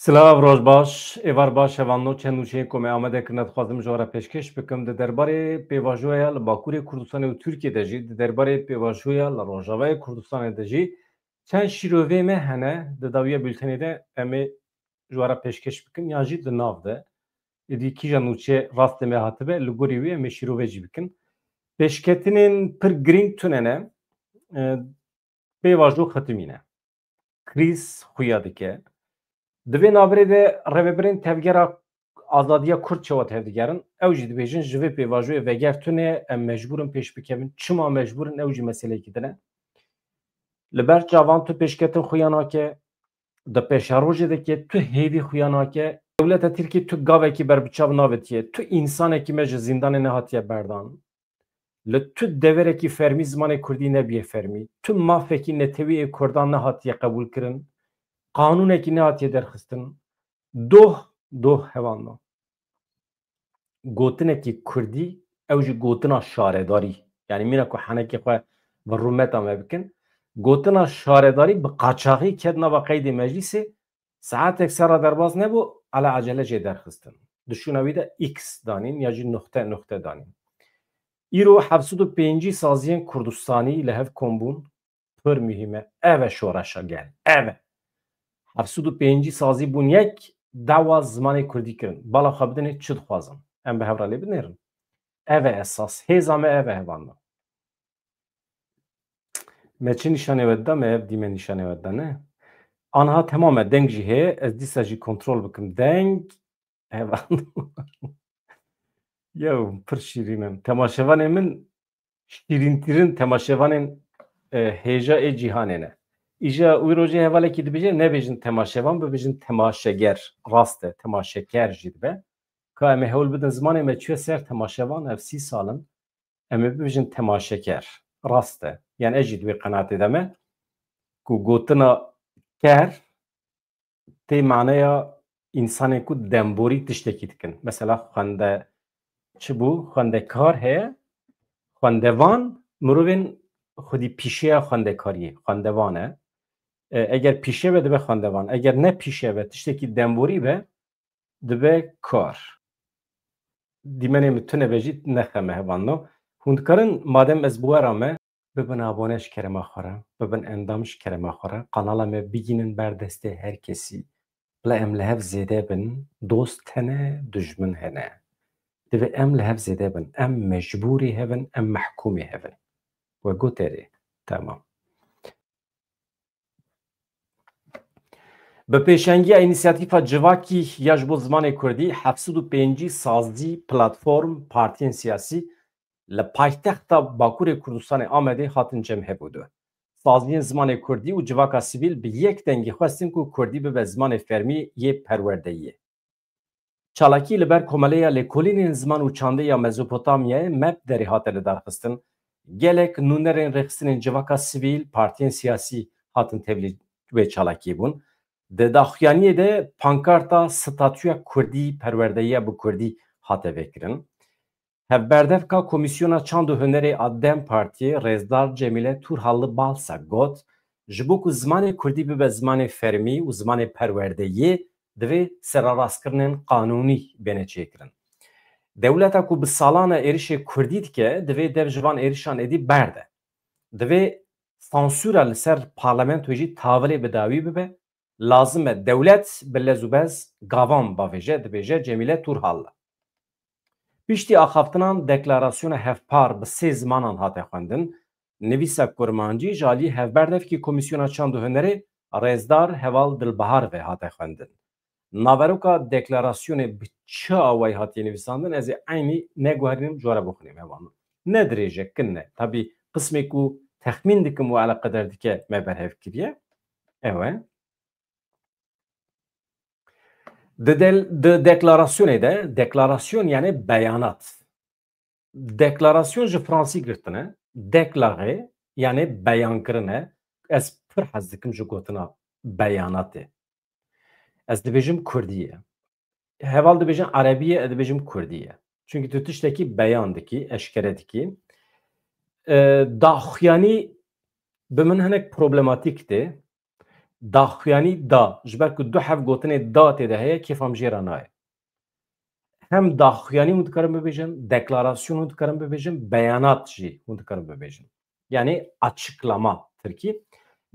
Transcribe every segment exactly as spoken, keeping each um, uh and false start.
Silav, roj baş, êvar baş, hevalno, çend nûçeyên ku me amade kirine dixwazim ji we re pêşkêş bikim. Di derbarê pêvajoya li Bakurê Kurdistanê û Tirkiyê de jî, di derbarê pêvajoya li Rojavayê Kurdistanê de jî çend şîrovê me hene, di dawiya bultenê de em ê ji we re pêşkêş bikin, yan jî di nav de. Êdî kîja nûçe rastê me hatibe, li gorî wê em ê şîrove jî bikin. Pêşketinên pir girîng tune ne. E, pêvajo xetimîne. Krîz xuya dike. Di vê navberê de rêvebirên tevgera azadiya Kurd çawa tevdigerin? Ew jî dibêjin, ji vê pêvajoyê veger tune, em mecbûr in pêş bikevin. Çima mecbûr in? Ew jî meseleyekî din e. Li ber çavan tu pêşketin xuya nake, di pêşerojê de ke tu hêvî xuya nake. Dewleta Tirkî tu gavekî berbiçav navitiye. Tu însanekî me ji zîndanê nehatiye berdan. Li tu deverekî fermî zimanê kurdî nebiye fermî. Tu mafekî netewî ê kurdan nehatiye qebûlkirin. Qanûnekî nehatiye derxistin. Doh, doh hevalno. Gotinekî kurdî, ew jî gotina şaredarî. Yanî mîna ku henekê xwe bi rûmeta me bikin. Gotina şaredarî bi qaçaxî ket nava qeydê meclîsê, saetek serra derbas nebû, ala ecele jê derxistin. Di şûna wî de X danîn ya jî nuxte, nuxte danîn. Îro heft sed û pêncî saziyên Kurdistanî li hev kom bûn, pir muhîm e. Ev e şoreşa gel. Ev e. Heft sed û pêncî sazî bûn yek, dawa zimanê kurdî kirin. Bala xwe bidinê çi dixwazin. Em bi hev re lê binêrin. Ev e esas. Hêza me ev e hevalno. Me çi nîşanê we dida? Me ev dîme nîşanê we dida, ne? Anha temam e. Deng jî heye. Ez dîsa jî kontrol bikim. Deng. Hevalno. Yew, pir şîrîn in. Temaşevanê min şîrîntirîn temaşevanên, e, hêja ê cîhanê ne. Îja wî rojê hevalekî dibêje, nebêjin temaşevan, bibêjin temaşeger. Rast e, temaşeker jî dibe. Ka em ê hewl bidin zimanê me çûye ser temaşevan, ev sî sal in. Em ê bibêjin temaşeker. Rast e. Yanî ez jî di wê qenaatê de me ku gotina ker tê maneya însanên ku demborî tiştekî dikin. Mesela xwende, çi bû? Xwendekar heye, xwendevan, mirovên xwedî pîşeya xwendekariyê, xwendevan e. E, eger pîşe be dibe xwendevan. Eger ne pîşe be, tiştekî demborî be, dibe kar. Dîmenê min tune be jî nexe me hevalno. Hûn dikarin, madem ez bi we re me, bibin abone ji kerema xwe re, bibin endam ji kerema xwe re, kanala me bigînin ber destê her kesî. Bila em li hev zêde bin, dost hene, dijmin hene. Divê em li hev zêde bin. Em mecbûrî hev in, em mehkûmî hev in. We got erê. Temam. Bi pêşengiya Înîsiyatîfa Civakî ya ji bo Zimanê Kurdî, heft sed û pêncî sazî platform, partiyên siyasî li paytexta Bakurê Kurdistanê Amedê hatin cem hev û du. Saziyên zimanê kurdî û civaka sivîl bi yek dengî xwestin ku kurdî bibe zimanê fermî yê perwerdeyiyê. Çalakî li ber Komeleya Lêkolînên Ziman û Çandê ya Mezopotamyayê, mep, derê hate lidarxistin. Gelek nûnerên rêxistinên civaka sivîl, partiyên siyasî hatin tevlî wê çalakiyê bûn. Di daxuyaniyê de pankarta Statûya Kurdî, perwerdeyiya bi kurdî hate vekirin. Hevberdevka Komîsyona Çand û Hunerê a DEM Partiyê, Rêzdar Cemîle Turhalli Balsa got, ji bo ku zimanê kurdî bibe zimanê fermî û zimanê perwerdeyiyê, divê serarastkirinên qanûnî bêne çêkirin. Dewleta ku bi salan e êrişê kurdî dike, divê dev ji van êrişan êdî berde. Divê sansûra li ser parlamentoyê jî tavilê bi dawî bibe. Lazim e dewlet bi lez û bez gavan bavêje, dibêje Cemîle Turhal. Piştî axaftinan deklarasyona hevpar bi sê zimanan hate xwendin. Nivîsa kurmancî ji alî hevberdevkî Komîsyona Çand û Hunerê Rêzdar Heval Dilbahar ve hate xwendin. Naveroka deklarasyonê bi çi awayî hatiye nivîsandin, ez ê eynî neguherînim, ji we re bixwînim hevalno. Ne dirêj e, kin e. Tabî qismê ku texmîn dikim û eleqedar dike me berhev kiriye. Ew e. Di del-, di deklarasyonê de, deklarasyon yani beyanat. Deklarasyon ji fransî girtine, déclarer yani beyan kirine. Ez pir hez dikim ji gotina beyanatê. Ez dibêjim kurdî ye. Heval dibêjin erebî ye, ez dibêjim kurdî ye. Çünkü tu tiştekî beyan dikî, eşkere dikî. E, daxuyanî bi min hinek problematîk tê. Daxuyanî da, ji ber ku du heb gotinê da tê de heye, kêfa min jê re nayê. Hem daxuyanî hûn dikarin bibêjin, deklarasyon hûn dikarin bibêjin, beyanat jî hûn dikarin bibêjin. Yanî açıklama tirkî.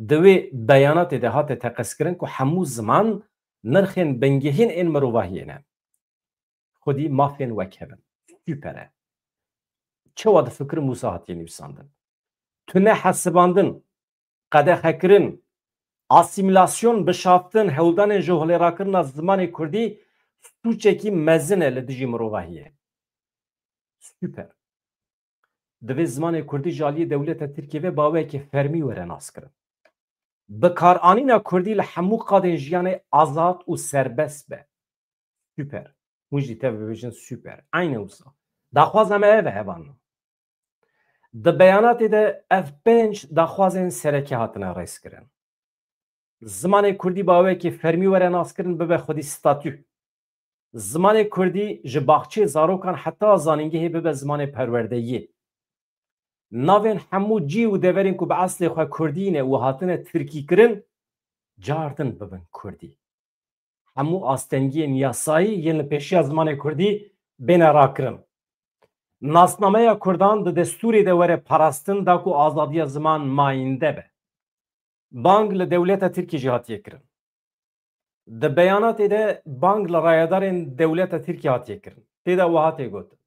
Di wê beyanatê de hate teqezkirin ku hemû ziman nirxên bingehîn ên mirovahiyê ne. Xwedî mafên wek hev in. Super e. Çawa difikirin wisa hatiye nivîsandin? Tune hesibandin, qedexekirin, asîmîlasyon, bişaftin, hewldanên ji holêrakirina zimanê kurdî sûçekî mezin e li dijî mirovahiyê. Super. Divê zimanê kurdî ji aliyê dewleta Tirkiyê ve bi awayekî fermî were naskirin. Bikaranîna kurdî li hemû qadên jiyanê azad û serbest be. Super. Hûn jî tev bibêjin super. Eyne wisa. Daxwaza me ev e, hevalno. Di beyanatê de ev pênc daxwazên sereke hatine rêzkirin. Zimanê kurdî bi awayekî fermî were naskirin, bibe xwedî statû. Zimanê kurdî ji baxçeyê zarokan heta zanîngehê bibe zimanê perwerdeyiyê. Navên hemû cî û deverên ku bi eslê xwe kurdî ne û hatine tirkîkirin, cardin bibin kurdî. Hemû astengiyên yasayî yên li pêşiya zimanê kurdî bêne rakirin. Nasnameya kurdan di destûrê de were parastin da ku azadiya ziman mayînde be. Bang li dewleta Tirkiyê jî hatiye kirin. Di beyanatê de bang li rayedarên dewleta Tirkiyê hatiye kirin. Tê de wiha tê gotin: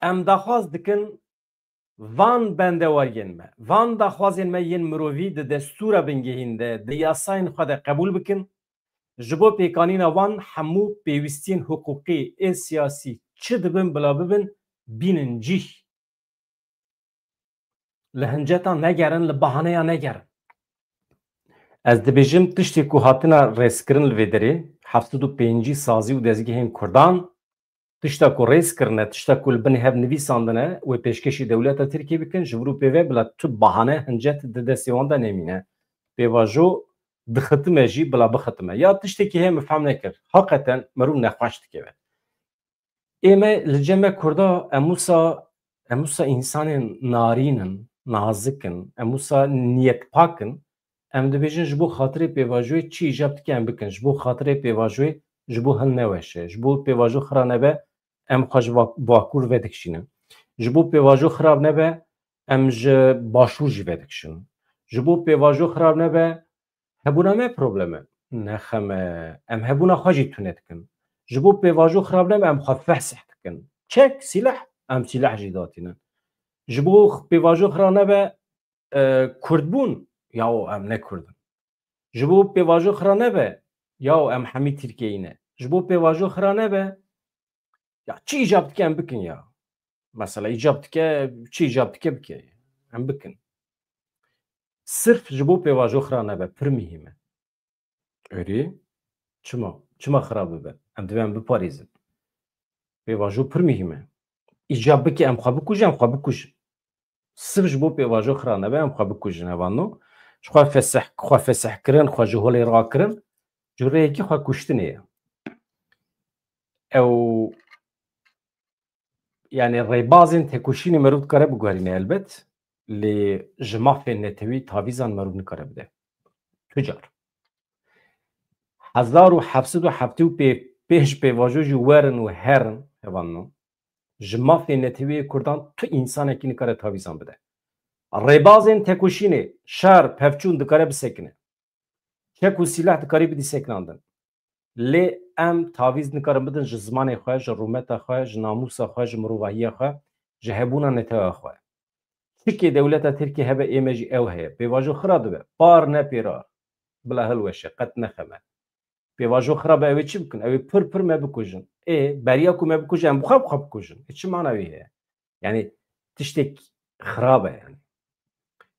Em daxwaz dikin van bendewariyên me, van daxwazên me yên mirovî di destûra bingehîn de, di yasayên xwe de qebûl bikin, ji bo pêkanîna wan hemû pêwîstiyên hiqûqî ê siyasî çi dibin bila bibin, bînin cîh. Li hincetan negerin, li bahaneya negerin. Ez dibêjim, tiştê ku hatina rêzkirin li vê derê, heft sed û pêncî sazî û dezgehên kurdan, tişta ku rêz kirine, tişta ku li bin hev nivîsandine, wê pêşkêşî dewleta Tirkiyê bikin, ji vir û pê ve bila tu bahane hincet di destê wan de nemîne. Pêvajo dixitime jî, bila bixitime. Ya tiştekî heye min fehm nekir. Haqeten meriv nexweş dikeve. Ê me, li cem me kurda, em wisa, em wisa însanên narîn in, nazik in, em wisa niyetpak in. Em dibêjin, ji bo xatirê pêvajoyê çi îcab dike em bikin. Ji bo xatirê pêvajoyê, ji bo hin neweşe, ji bo pêvajo xira nebe, em xwe ji va-, bakur vedikişînin. Ji bo pêvajo xirab nebe, em ji başûr jî vedikişin. Ji bo pêvajo xirab nebe, hebûna me problem e. Nexeme, em hebûna xwe jî tune dikin. Ji bo pêvajo xirab nebe, em xwe fesih dikin. Çek, sîleh, em sîleh jî datînin. Ji bo pêvajo xira nebe, e, Kurd bûn, yaw, em ne Kurd in. Ji bo pêvajo xira nebe, yaw, em hemî Tirkiyeyî ne. Ji bo pêvajo xira nebe, ya çi îcab dike em bikin ya. Mesela îcab dike, çi îcab dike bike. Em bikin. Sirf ji bo pêvajo xira nebe, pir muhîm e. Erê, çima? Çima xira bibe? Em divê em biparêzin. Pêvajo pir muhîm e. Îcab bike em xwe bikujin, em xwe bikujin. Sirf ji bo pêvajo xira nebe, em xwe bikujin, hevalno. Ji xwe fesih, xwe fesih kirin, xwe ji holê rakirin, cureyekî xwe kuştinê ye. Ew, yani rêbazên tekoşînê meriv dikare biguherîne elbet, lê ji mafên netewî tavîzan meriv nikare bide. Tu car. Hezar û heft sed û heftê û pênc pêvajo jî werin û herin, hevalno. Ji mafê netewî yê kurdan tu însanekî nikare tavîzan bide. Rêbazên tekoşînê, şer, pevçûn dikare bisekine. Çek û sîleh dikarî bidî sekinandin. Lê em tavîz nikarin bidin ji zimanê xwe, ji rûmeta xwe, ji namûsa xwe, ji mirovahiya xwe, ji hebûna netewa xwe. Çikê dewleta Tirkiyê hebe ê me jî ew heye. Pêvajo xira dibe. Par ne pêrar. Bila hilweşe, qet nexeme. Pêvajo xira be, ew ê çi bikin? Ew ê pir pir me bikujin. Ê, beriya ku me bikujin, em bi xwe bi xwe bikujin. Ê, çi mana wî heye? Yani tiştek xirab e yani.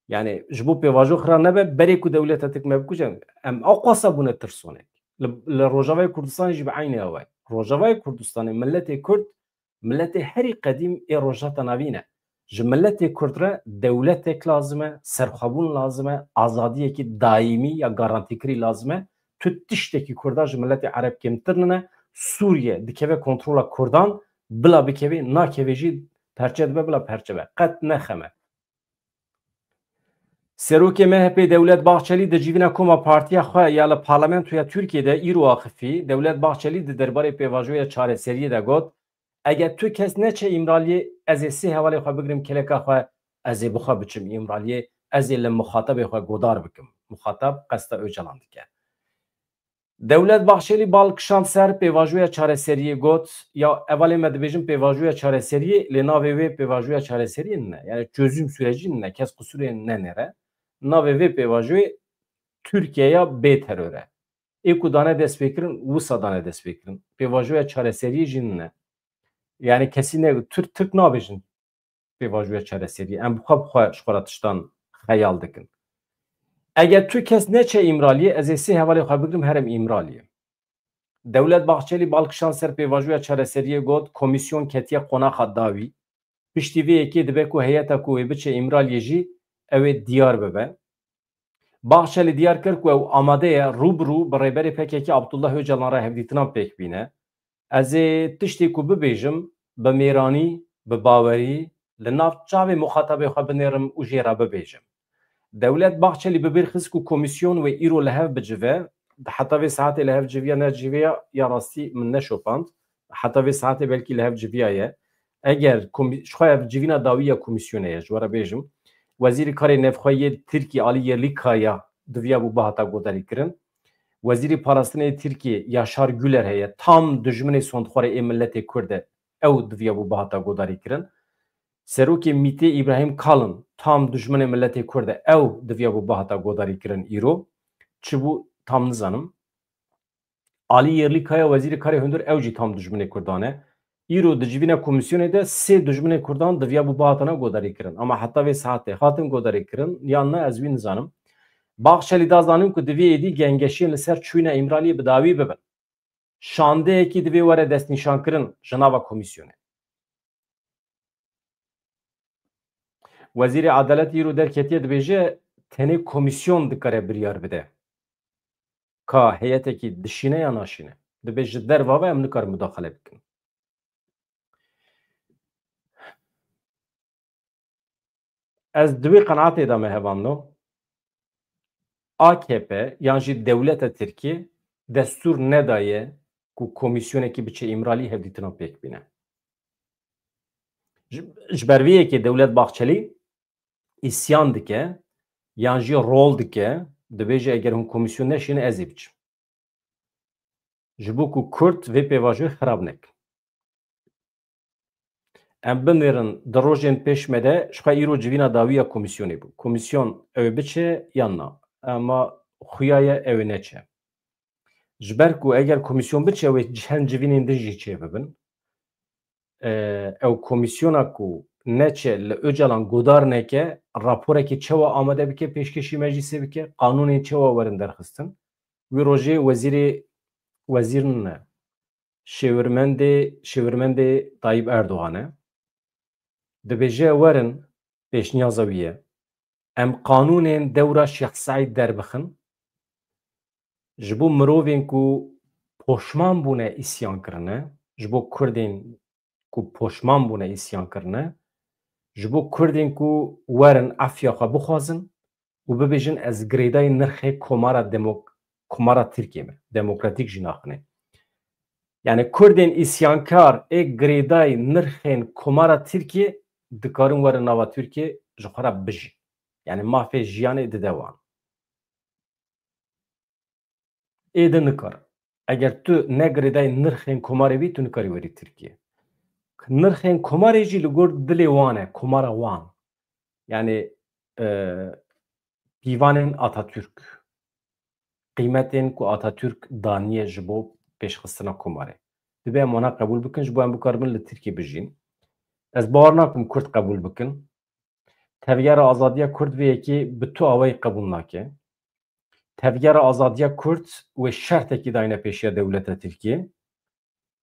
Yani ji bo pêvajo xira nebe, berê ku dewleta Tirk me bikuje, em aqwasa bûne tirsonek. Li, li Rojavayê Kurdistanê jî bi eynê ew e. Rojavayê Kurdistanê miletê Kurd, miletê herî qedîm ê Rojhilata Navîn e. Ji miletê Kurd re dewletek lazim e, serxwebûn lazim e, azadiyekî daîmî ya garantîkirî lazim e. Tu tiştekî Kurda ji miletê Ereb kêmtir nine. Sûriye dikeve kontrola Kurdan, bila bikeve, nakeve jî perçe dibe, bila perçe be. Qet nexeme. Serokê M H P Dewlet Bahçelî di civîna koma partiya xwe ya li Parlamentoya Tirkiyê de îro axifî. Dewlet Bahçelî di derbarê pêvajoya çareseriyê de got, eger tu kes neçe Îmraliyê, ez ê sê hevalê xwe bigrim keleka xwe, ez ê bi xwe biçim Îmraliyê, ez ê li muxatabê xwe godar bikim. Muxatab qesta Ocalan dike. Dewlet Bahçelî bal kişand ser pêvajoya çareseriyê, got, ya hevalê me dibêjin pêvajoya çareseriyê, lê navê wê pêvajoya çareseriyê nine. Yani çözüm süreci nine, kes qisûrê nenêre. Navê vê pêvajoyê Tirkiyeya bê teror e. Ê ku dane destpêkirin, wisa dane destpêkirin. Pêvajoya çareseriyê jî nine. Yani kesî ne, Tirk, Tirk nabêjin pêvajoya çareseriyê. Em bi xwe bi xwe ji xwe re tiştan xeyal dikin. Eger tu kes neçe Îmraliyê, ez ê sê hevalê xwe bigrim herim Îmraliyê. Dewlet Bahçelî bal kişand ser pêvajoya çareseriyê, got, komîsyon ketiye qonaxa dawî. Piştî vê yekê dibe ku heyeta ku wê biçe Îmraliyê jî ew ê diyar bibe. Bahçelî diyar kir ku ew amade ye rû bi rû bi Rêberê P K K Abdullah Ocalan re hevdîtinan pêk bîne. Ez ê tiştê ku bibêjim, bi mêranî, bi bawerî, li nav çavê muxatabê xwe binêrim û jê re bibêjim. Dewlet Bahçelî bi bîr xist ku komîsyon wê îro li hev bicive, heta vê saetê li hev civiya necivîya, ya rastî min neşopand. Heta vê saetê belkî li hev civiya ye. Eger komî-, ji xwe ev civîna dawî ya komîsyonê ye, ji we re bêjim, Wezîrê Karê Navxwe yê Tirkiyê Alî Yerlîkaya diviya bû bihata godarîkirin. Wezîrê Parastinê yê Tirkiyê Yaşar Güler heye, tam dijminê sondxwarê ê miletê Kurd e, ew diviya bû bihata godarîkirin. Serokê MÎT'ê Îbrahîm Kalin, tam dijminê miletê Kurd e, ew diviya bû bihata godarîkirin îro. Çi bû tam nizanim. Alî Yerlîkaya Wezîrê Karê Hundir, ew jî tam dijminê Kurdan e. Îro di civîna komîsyonê de sê dijminê Kurdan diviya bû bihatana godarîkirin. Ama heta vê saetê hatin godarîkirin yan na, ez wî nizanim. Bahçelî da zanîn ku divê êdî gengeşiyên li ser çûyîna Îmraliyê bi dawî bibin. Şandeyekî divê were destnîşankirin ji nava komîsyonê. Wezîrê Edaletê îro derketiye, dibêje, tenê komîsyon dikare biryar bide ka heyetekî dişîne ya naşîne. Dibê ji derva ve em nikarin mudaxele bikin. Ez di wê qenaetê de me hevando, A K P yan jî dewleta Tirkiyê destûr nedaye ku komîsyonekî biçe Îmralî hevdîtinan pêk bîne. Ji, ji ber vê yekê Dewlet Bahçelî îsyan dike yan jî rol dike, dibêje eger hûn komîsyon neşîne ez ê biçim. Ji bo ku Kurd vê pêvajoyê xirab nekin. Em binêrin di rojên pêş me de ji xwe îro civîna dawî ya komîsyonê bû. Komîsyon ew ê biçe yan na? Ema xuya ye ew ê neçe. Ji ber ku eger komîsyon biçe wê çend civînên din jî çêbibin. E, ew komîsyona ku neçe li Ocalan godar neke, raporekê çawa amade bike, pêşkêşî meclîsê bike, qanûnên çawa werin derxistin. Wî rojê wezîrê, wezîr nine, şêwirmendê, şêwirmendê Tayyip Erdogan e. Dibêje werin, pêşniyaza wî ye, em qanûnên dewra Şêx Seîd derbixin, ji bo mirovên ku poşman bûne îsyan kirine, ji bo Kurdên ku poşman bûne îsyan kirine, ji bo Kurdên ku werin efya xwe bixwazin û bibêjin ez girêdayî nirxê komara demok-, komara Tirkiyê me, demokratîk jî naxine. Yani Kurdên îsyankar ê girêdayî nirxên komara Tirkiyê dikarin werin nava Tirkiyê ji xwe re bijîn. Yani mafê jiyanê dide wan. Ê de nikar. Eger tu ne girêdayî nirxên komarê bî, tu nikarî werî Tirkiye. Nirxên komarê jî li gor dilê wan e, komara wan. Yani, e, pîvanên Atatürk. Qîmetên ku Atatürk daniye ji bo pêşxistina komarê. Dibe em wana qebûl bikin, ji bo em bikaribin li Tirkiye bijîn. Ez bawer nakim Kurd qebûl bikin. Tevgera azadiya Kurd vê yekê bi tu awayî qebûl nake. Tevgera azadiya Kurd wê şertekî dayne pêşiya dewleta Tirkiyê.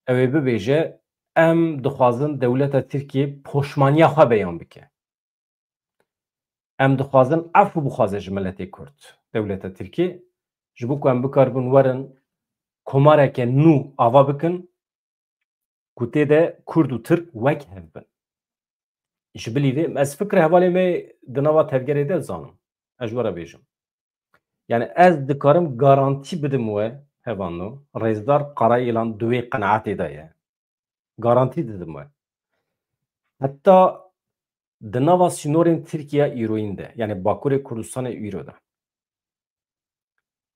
Ew ê bibêje, em dixwazin dewleta Tirkiyê poşmaniya xwe beyan bike. Em dixwazin efû bixwaze ji miletê Kurd, dewleta Tirkiyê, ji bo ku em bikaribin werin komareke nû ava bikin, ku tê de Kurd û Tirk wek hev bin. Ji bilî vê, ez fikr hevalê me di nava tevgerê de zanim. Ez ji we re bêjim. Yani ez dikarim garantî bidim we, hevano, Rêzdar Karayilan di wê qenaetê de ye. Garantî didim we. Heta di nava sînorên Tirkiye îroyîn de, yani Bakurê Kurdistanê îro de,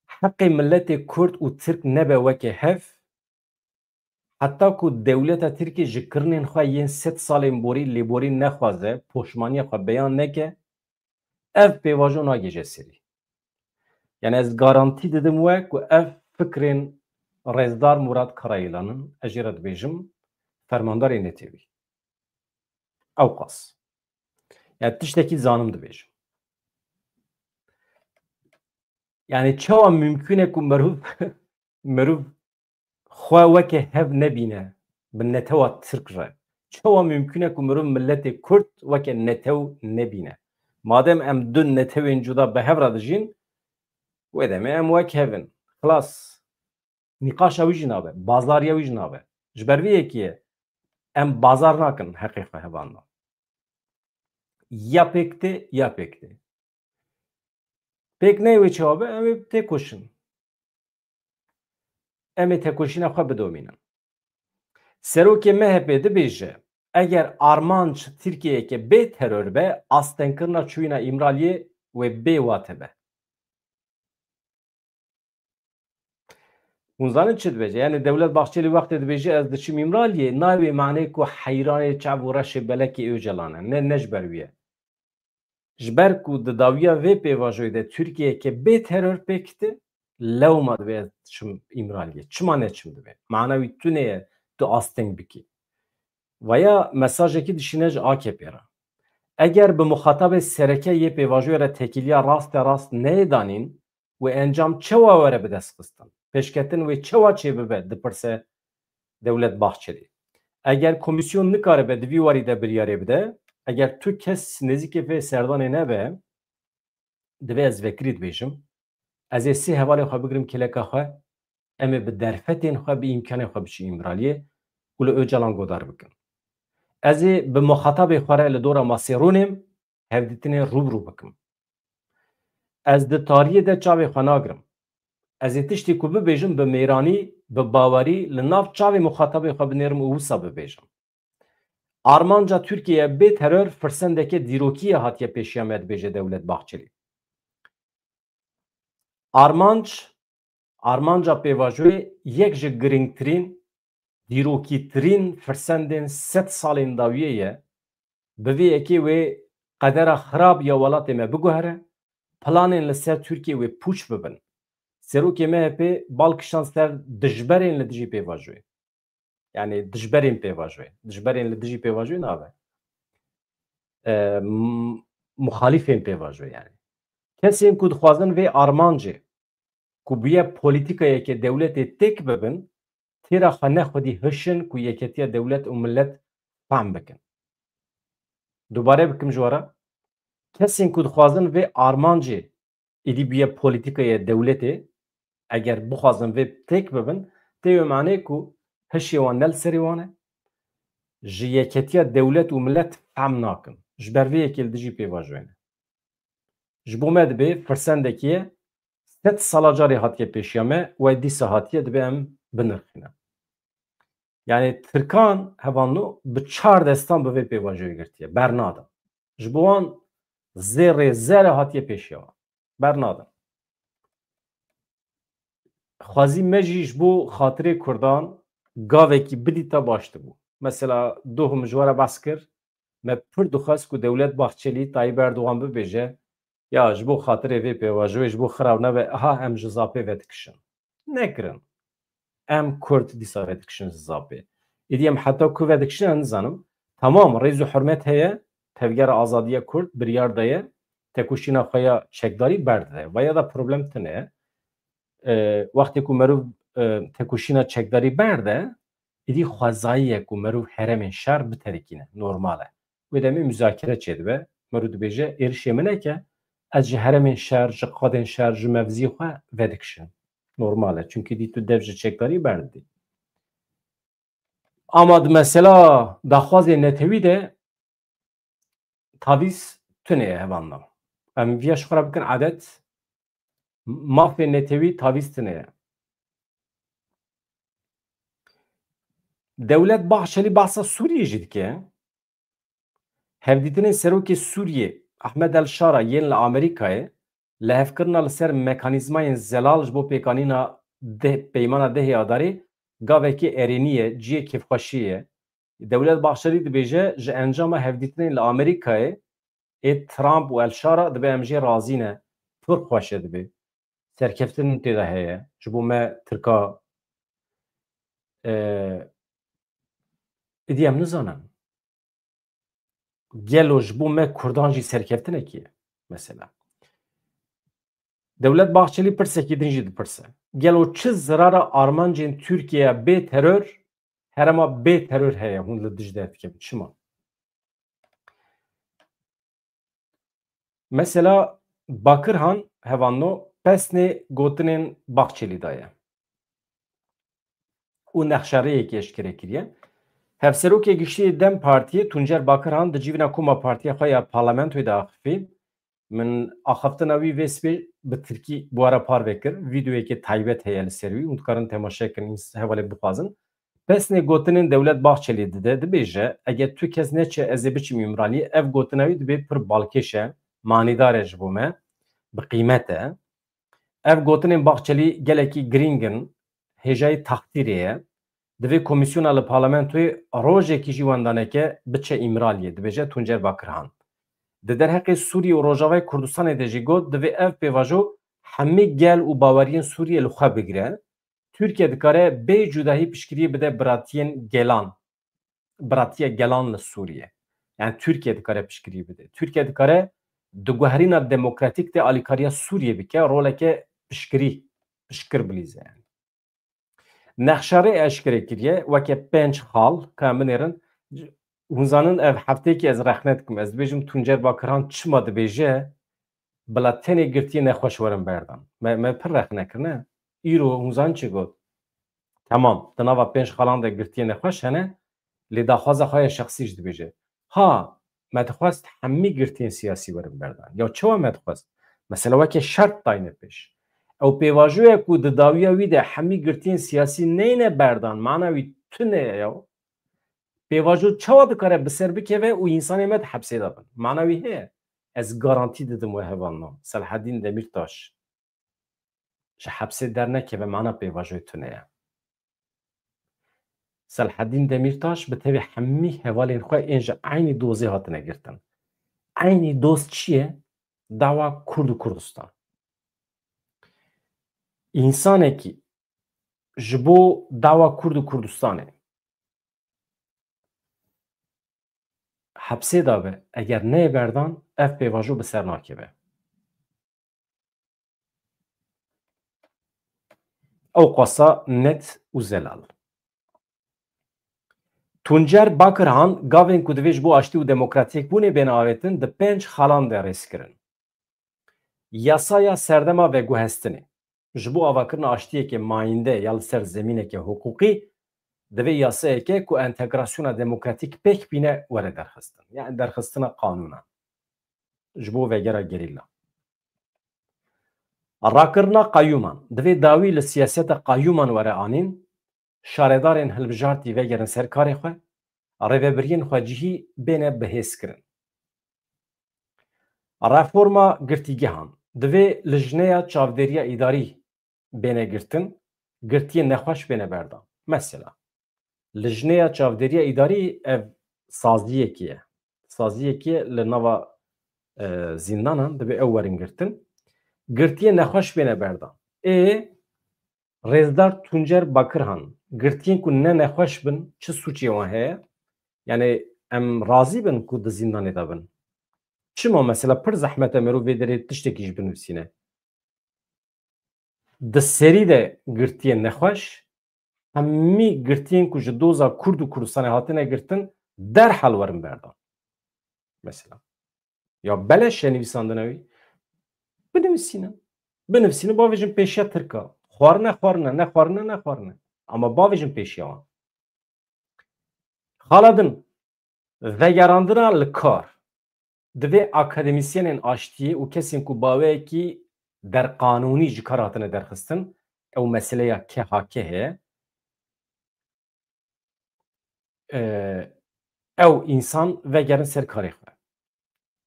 heqê miletê Kurd û Tirk nebe weke hev, heta ku dewleta Tirkiyê ji kirinên xwe yên sed salên borî lêborîn nexwaze, poşmaniya xwe beyan neke, ev pêvajo nagêje serî. Yani ez garantî didim we ku ev fikrên Rêzdar Murat Karayilan in, ez jê re dibêjim, fermandarê netewî. Ewqas. Yani tiştekî zanim dibêjim. Yani çawa mümkün e ku meriv, meriv xwe weke hev nebîne bi netewa Tirk re? Çawa mümkün e ku meriv miletê Kurd weke netew nebîne? Madem em du netewên cuda bi hev re dijîn, wê demê em wek hev in. Xilas. Nîqaşa wî jî nabe, bazariya wî jî nabe. Ji ber vê yekê em bazar nakin heqê xwe hevalno. Ya pêk tê, ya pêk tê. Pêk neyê wê çawa be, em ê têkoşin. Em ê tekoşîna xwe bidomînin. Serokê M H P dibêje, eger armanc Tirkiyeyeke bê teror be, astengkirina çûyîna Îmraliyê wê bê wate be. Hûn zanin çi dibêje? Yani Dewlet Bahçelî wextê dibêje ez diçim Îmraliyê, nayê wê manê ku heyranê çav û reşê belekî Ocalan e. Ne, ne ji ber wî ye. Ji ber ku di dawiya vê pêvajoyê de Tirkiyeyeke bê teror pêk tê, lewma divê ez diçim Îmraliyê. Çima neçim divê? Mana wî tune ye tu asteng bikî. Vaya mesajekî dişîne ji A K P re. Eger bi muxatabê sereke yê pêvajoyê re têkiliya raste rast neyê danîn, wê encam çawa were bidestxistin? Pêşketin wê çawa çêbibe, dipirse Dewlet Bahçelî. Eger komîsyon nikaribe di vî warî de biryarê bide, eger tu kes nêzîkê vê serdanê nebe, divê ez vekirî dibêjim, ez ê sê hevalên xwe bigirim kêleka xwe, em ê bi derfetên xwe, bi îmkanên xwe biçin Îmraliyê û li Ocalan godar bikin. Ez ê bi muxatabê xwe re li dora masê rûnêm, hevdîtinê rû bi rû bikim. Ez di tariyê de çavê xwe nagirim. Ez ê tiştê ku bibêjim bi mêranî, bi bawerî li nav çavê muxatabê xwe binêrim û wisa bibêjim. Armanca Tirkiye bê teror firsendeke dîrokî ye hatiye pêşiya me, dibêje Dewlet Bahçelî. Armanc, armanca pêvajoyê yek ji girîngtirîn, dîrokîtirîn firsendên sed salên dawiyê ye. Bi vê yekê wê qedera xirab ya welatê me biguhere, planên li ser Tirkiye wê pûç bibin. Serokê M H P bal kişand ser dijberên li dijî pêvajoyê. Yani dijberên pêvajoyê. Dijberên li dijî pêvajoyê nabe. E, m-, muxalîfên pêvajoyê yani. Kesên ku dixwazin vê armancê ku bûye polîtîkayeke dewletê têk bibin, têra xwe ne xwedî hişin ku yeketiya dewlet û millet fehm bikin. Dubare bikim ji we re, kesên ku dixwazin vê armancê êdî bûye polîtîkaya dewletê, eger bixwazin vê têk bibin, tê wê manê ku hişê wan ne li serê wan e, ji yeketiya dewlet û millet fehm nakin. Ji ber vê yekê li dijî pêvajoyê ne. Ji bo me dibê firsendekî ye, sed sala carê hatiye pêşiya me, we dîsa hatiye, dibê em binirxîne. Yani Tirkan hevalno bi çar destan bi vê pêvajoyê girtiye, bernadin. Ji bo wan zêrê zere hatiye pêşiya wan. Bernadin. Xwezî me jî ji bo xatirê Kurdan gavekî bidîta baş dibû. Mesela doh min ji we re behs kir, me pir dixwest ku Dewlet Bahçelî Tayyip Erdogan bibêje, ya ji bo xatirê vê pêvajoyê ji bo xirav nebe, aha em ji Zapê vedikişin. Nekirin. Em Kurd dîsa vedikişin ji Zapê. Êdî em heta ku vedikişin ez nizanim. Tamam, rêz û hurmet heye, Tevgera Azadiya Kurd biryar daye, tekoşîna xwe ya çekdarî berdide. Vaya da problem tune ye. E, wextê ku meriv, e, tekoşîna çekdarî berde, êdî xwezayî ye ku meriv herêmên şer biterikîne. Normal e. Wê demê muzakere çêdibe. Meriv dibêje, êrişê min neke, ez ji herêmên şer, ji qadên şer, ji mevzî xwe vedikişim. Normal e. Çunkî dî tu dev ji çekdarî berdidî. Ama di mesela daxwazê netewî de tavîz tune ye hevalno. Em viya ji xwe re bikin edet. Mafê netewî tavîz tune ye. Dewlet Bahçeli behsa Sûriyê jî dike. Hevdîtinên serokê Sûriyê Ahmed El Şara yên li Amerîkayê lihevkirina li ser mekanîzmayên zelal ji bo pêkanîna deh, peymana dehê Adarê gavekê erênî ye, cihê kêfxweşiyê ye. Dewlet Bahçelî dibêje, ji encama hevdîtinên li Amerîkayê ê Trump û El Şara dibe em jê razî ne. Pir xweş e dibe. Serkeftin tê de heye. Ji bo me Tirka, e, êdî em nizanin. Gelo ji bo me Kurdan jî serkeftinekî ye mesela. Dewlet Bahçelî pirsekî din jî dipirse. Gelo çi zirara armancên Tirkiyeya bê teror, herema bê teror heye hûn li dij de dikevin? Çima? Mesela Bakirhan hevalno pesnê gotinên Bahçelî daye û nexşerêyekê eşkere kiriye. Hevserokê Giştî yê DEM Partiyê Tuncer Bakirhan di civîna koma partiya xwe ya parlamentoyê de axifî. Min axaftina wî vê sibê bi tirkî bi we re parve kir. Vîdeoyekê taybet heye li ser wî. Hûn dikarin temaşe kirin, hevalê bixwazin. Pesnê gotinên Dewlet Bahçelî dide, dibêje, eger tu kes neçe ez ê biçim Îmraliyê, ev gotina wî dibê pir balkêş e, manîdar e ji bo me, bi qîmet e. Ev gotinên Bahçelî gelekî girîng in, hêjayî taxtîrê ye. Divê komîsyona li parlamentoyê rojekî jî wenda neke biçe Îmraliyê, dibêje Tuncer Bakirhan. Di derheqê Sûriyê û Rojavayê Kurdistanê de jî got, divê ev pêvajo hemî gel û baweriyên Sûriyê li xwe bigire. Tirkiye dikare bê cudahî piştgiriyê bide biratiyên gelan, biratiya gelan li Sûriyê. Yani Tirkiye dikare piştgiriyê bide. Tirkiye dikare di guherîna demokratîk de alîkariya Sûriyê bike, roleke piştgirî, piştgir bilîze yani. Nexşarê eşkere kiriye, weke pênc xal, ka em binêrin, hûn zanin ev hefteyekî ez rexne dikim. Ez dibêjim Tuncer Bakirhan çima dibêje, bila tenê girtiyê nexweş werin berdan. Me, me pir rexne kirine. Îro hûn zanin çi got? Temam, di nava pênc xalan de girtiyê nexweş hene, lê daxwaza xwe ya şexsî jî dibêje. Ha, me dixwest hemî girtiyên siyasî werin berdan. Ya çawa me dixwest? Mesela weke şert dayne pêş. Ew pêvajoya ku di dawiya wî de hemî girtiyên siyasî neyne berdan, mana wî tune ye ya. Pêvajo çawa dikare bi ser bikeve û însanê me di hepsê de bin? Mana wî heye. Ez garantî didim we hevalno. Selahedîn Demîrtaş ji hepsê dernekeve, mana pêvajoyê tune ye. Selahedîn Demîrtaş bi tevî hemî hevalên xwe ên ji eynî dozê hatine girtin. Eynî doz çi ye? Dawa Kurd û Kurdistan. Însanekî ji bo dawa Kurd û Kurdistanê hepsê de be, eger neyê berdan, ev pêvajo bi ser nakeve. Ew qasa net û zelal. Tuncer Bakirhan gavên ku divê ji bo aştî û demokratîkbûnê bêne avêtin, di pênc xalan de rêz kirin. Yasaya serdema veguhestinê. Ji bo avakirina aştiyeke mayînde ya li ser zemîneke hiqûqî, divê yasayeke ku entegrasyona demokratîk pêk bîne were derxistin. Yani derxistina qanûnan. Ji bo vegera gerîla. Rakirina qayûman. Divê dawî li siyaseta qayûman were anîn, şaredarên hilbijartî vegerin ser karê xwe, rêvebiriyên xwecihî bêne bihêzkirin. Reforma girtîgehan. Divê lijneya çavdêriya îdarî bêne girtin, girtiyên nexweş bêne berdan. Mesela, lijneya çavdêriya îdarî ev saziyekî ye. Saziyekî ye li nava, e, zîndanan, divê ew werin girtin. Girtiyên nexweş bêne berdan. Ê Rêzdar Tuncer Bakirhan, girtiyên ku ne nexweş bin, çi sûcê wan heye? Yani em razî bin ku di zîndanê de bin? Çima mesela pir zehmet e merov vê derê tiştekî jî binivîsîne? Di serî de girtiyên nexweş, hemî girtiyên ku ji doza Kurd û Kurdistanê hatine girtin, derhal werin berdan. Mesela. Ya beleş e nivîsandina wî. Binivîsîne. Binivîsîne, bavêjin pêşiya Tirka. Xwarine, xwarine, ne xwarine, ne xwarine. Ama bavêjin pêşiya wan. Xala din, vegerandina li kar. Divê akademîsyenên aştiyê û kesên ku baweyekî derqanûnî ji kar hatine derxistin, ew meseleya K H K heye, e, ew însan vegerin ser karê xwe.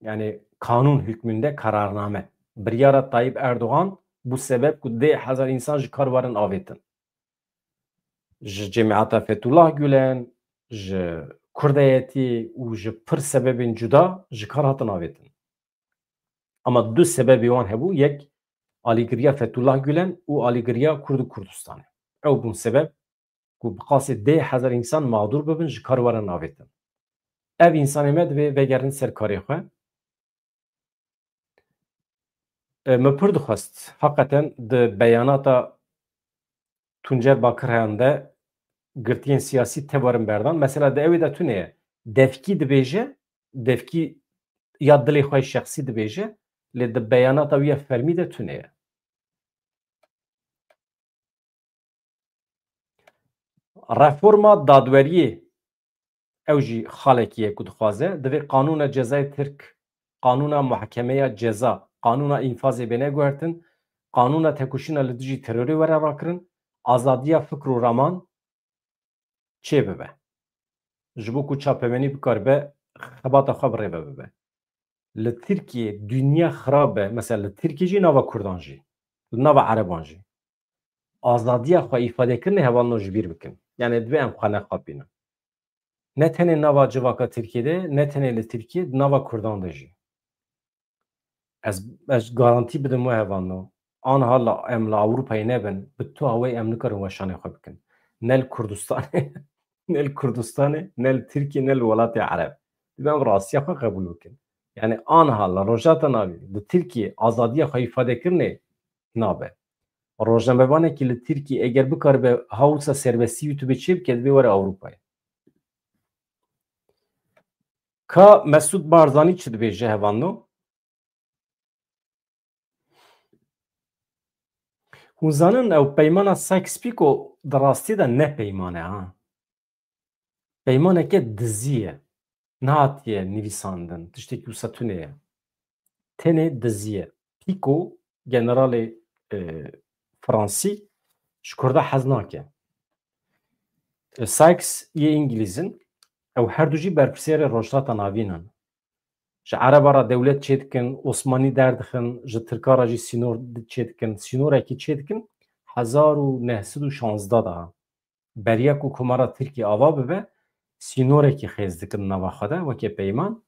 Yani kanûn hükmünde kararname. Biryara Tayyip Erdoğan bû sebeb ku deh hezar însan ji kar werin avêtin. Ji cemiyata Fethullah Gülen, ji kurdeyetî û ji pir sebebên cuda ji kar hatin avêtin. Ama du sebebê wan hebû, yek alîgiriya Fethullah Gülen û alîgiriya Kurd û Kurdistanê. Ew bûn sebeb ku bi qasê deh hezar însan mağdur bibin, ji kar werin avêtin. Ev însanê me divê vegerin ser karê xwe. E, me pir dixwest, heqeten di beyanata Tuncer Bakirhan de girtiyên siyasî tev werin berdan. Mesela di ewê de tune ye. Devkî dibêje, devkî ya dilê xwe şexsî dibêje, lê di beyanata wî ya fermî de tune ye. Reforma dadweriyê, ew jî xalekî ye ku dixwaze, divê qanûna cezayê Tirk, qanûna muhekemeya ceza, qanûna înfazê bêne guhertin, qanûna tekoşîna li dijî terorê were rakirin, azadiya fikr û raman çêbibe. Ji bo ku çapemenî bikaribe xebata xwe bi rê ve bibe. Li Tirkiyê dinya xirab be, mesela li Tirkiyê jî, nava Kurdan jî, li nava Ereban jî. Azadiya xwe îfadekirinê hevalno ji bîr bikin. Yani divê em xwe nexapînin. Ne tenê nava civaka Tirkiyê de, ne tenê li Tirkiyê, di nava Kurdan de jî. Ez, ez garantî bidim we hevalno. Anha la, em li Ewropayê nebin, bi tu awê em nikarin weşanê xwe bikin. Ne li Kurdistanê, ne li Kurdistanê, ne li Tirkiyê, ne li welatê Ereb. Divê em rastiya xwe qebûl bikin. Yani anha li Rojhilata Navîn, li Tirkiyê azadiya xwe îfadekirinê nabe. Rojnamevanekî li Tirkiyê eger bikaribe ha wisa serbestî YouTube çêbike, divê were Ewropayê. Ka Mesûd Barzanî çi dibêje hevalno? Hûn zanin ew peymana Sykes-Picot di rastî de ne peyman e, ha. Peymaneke dizî ye. Nehatiye nivîsandin. Tiştekî wisa tune ye. Tenê dizî ye. Picot, generalê, e, Fransî, ji Kurda hez nake. E, Sykes yê Îngilîz in. Ew her du jî berpirsiyarê Rojhilata Navîn in. Ji Ereba re dewlet çêdikin, Osmanî derdixin, ji Tirka re jî sînor çêdikin. Sînorekî çêdikin hezar û neh sed û şazdeh de. Beriya ku Komara Tirkî ava bibe, sînorekî xêz dikin nava xwe de weke peyman.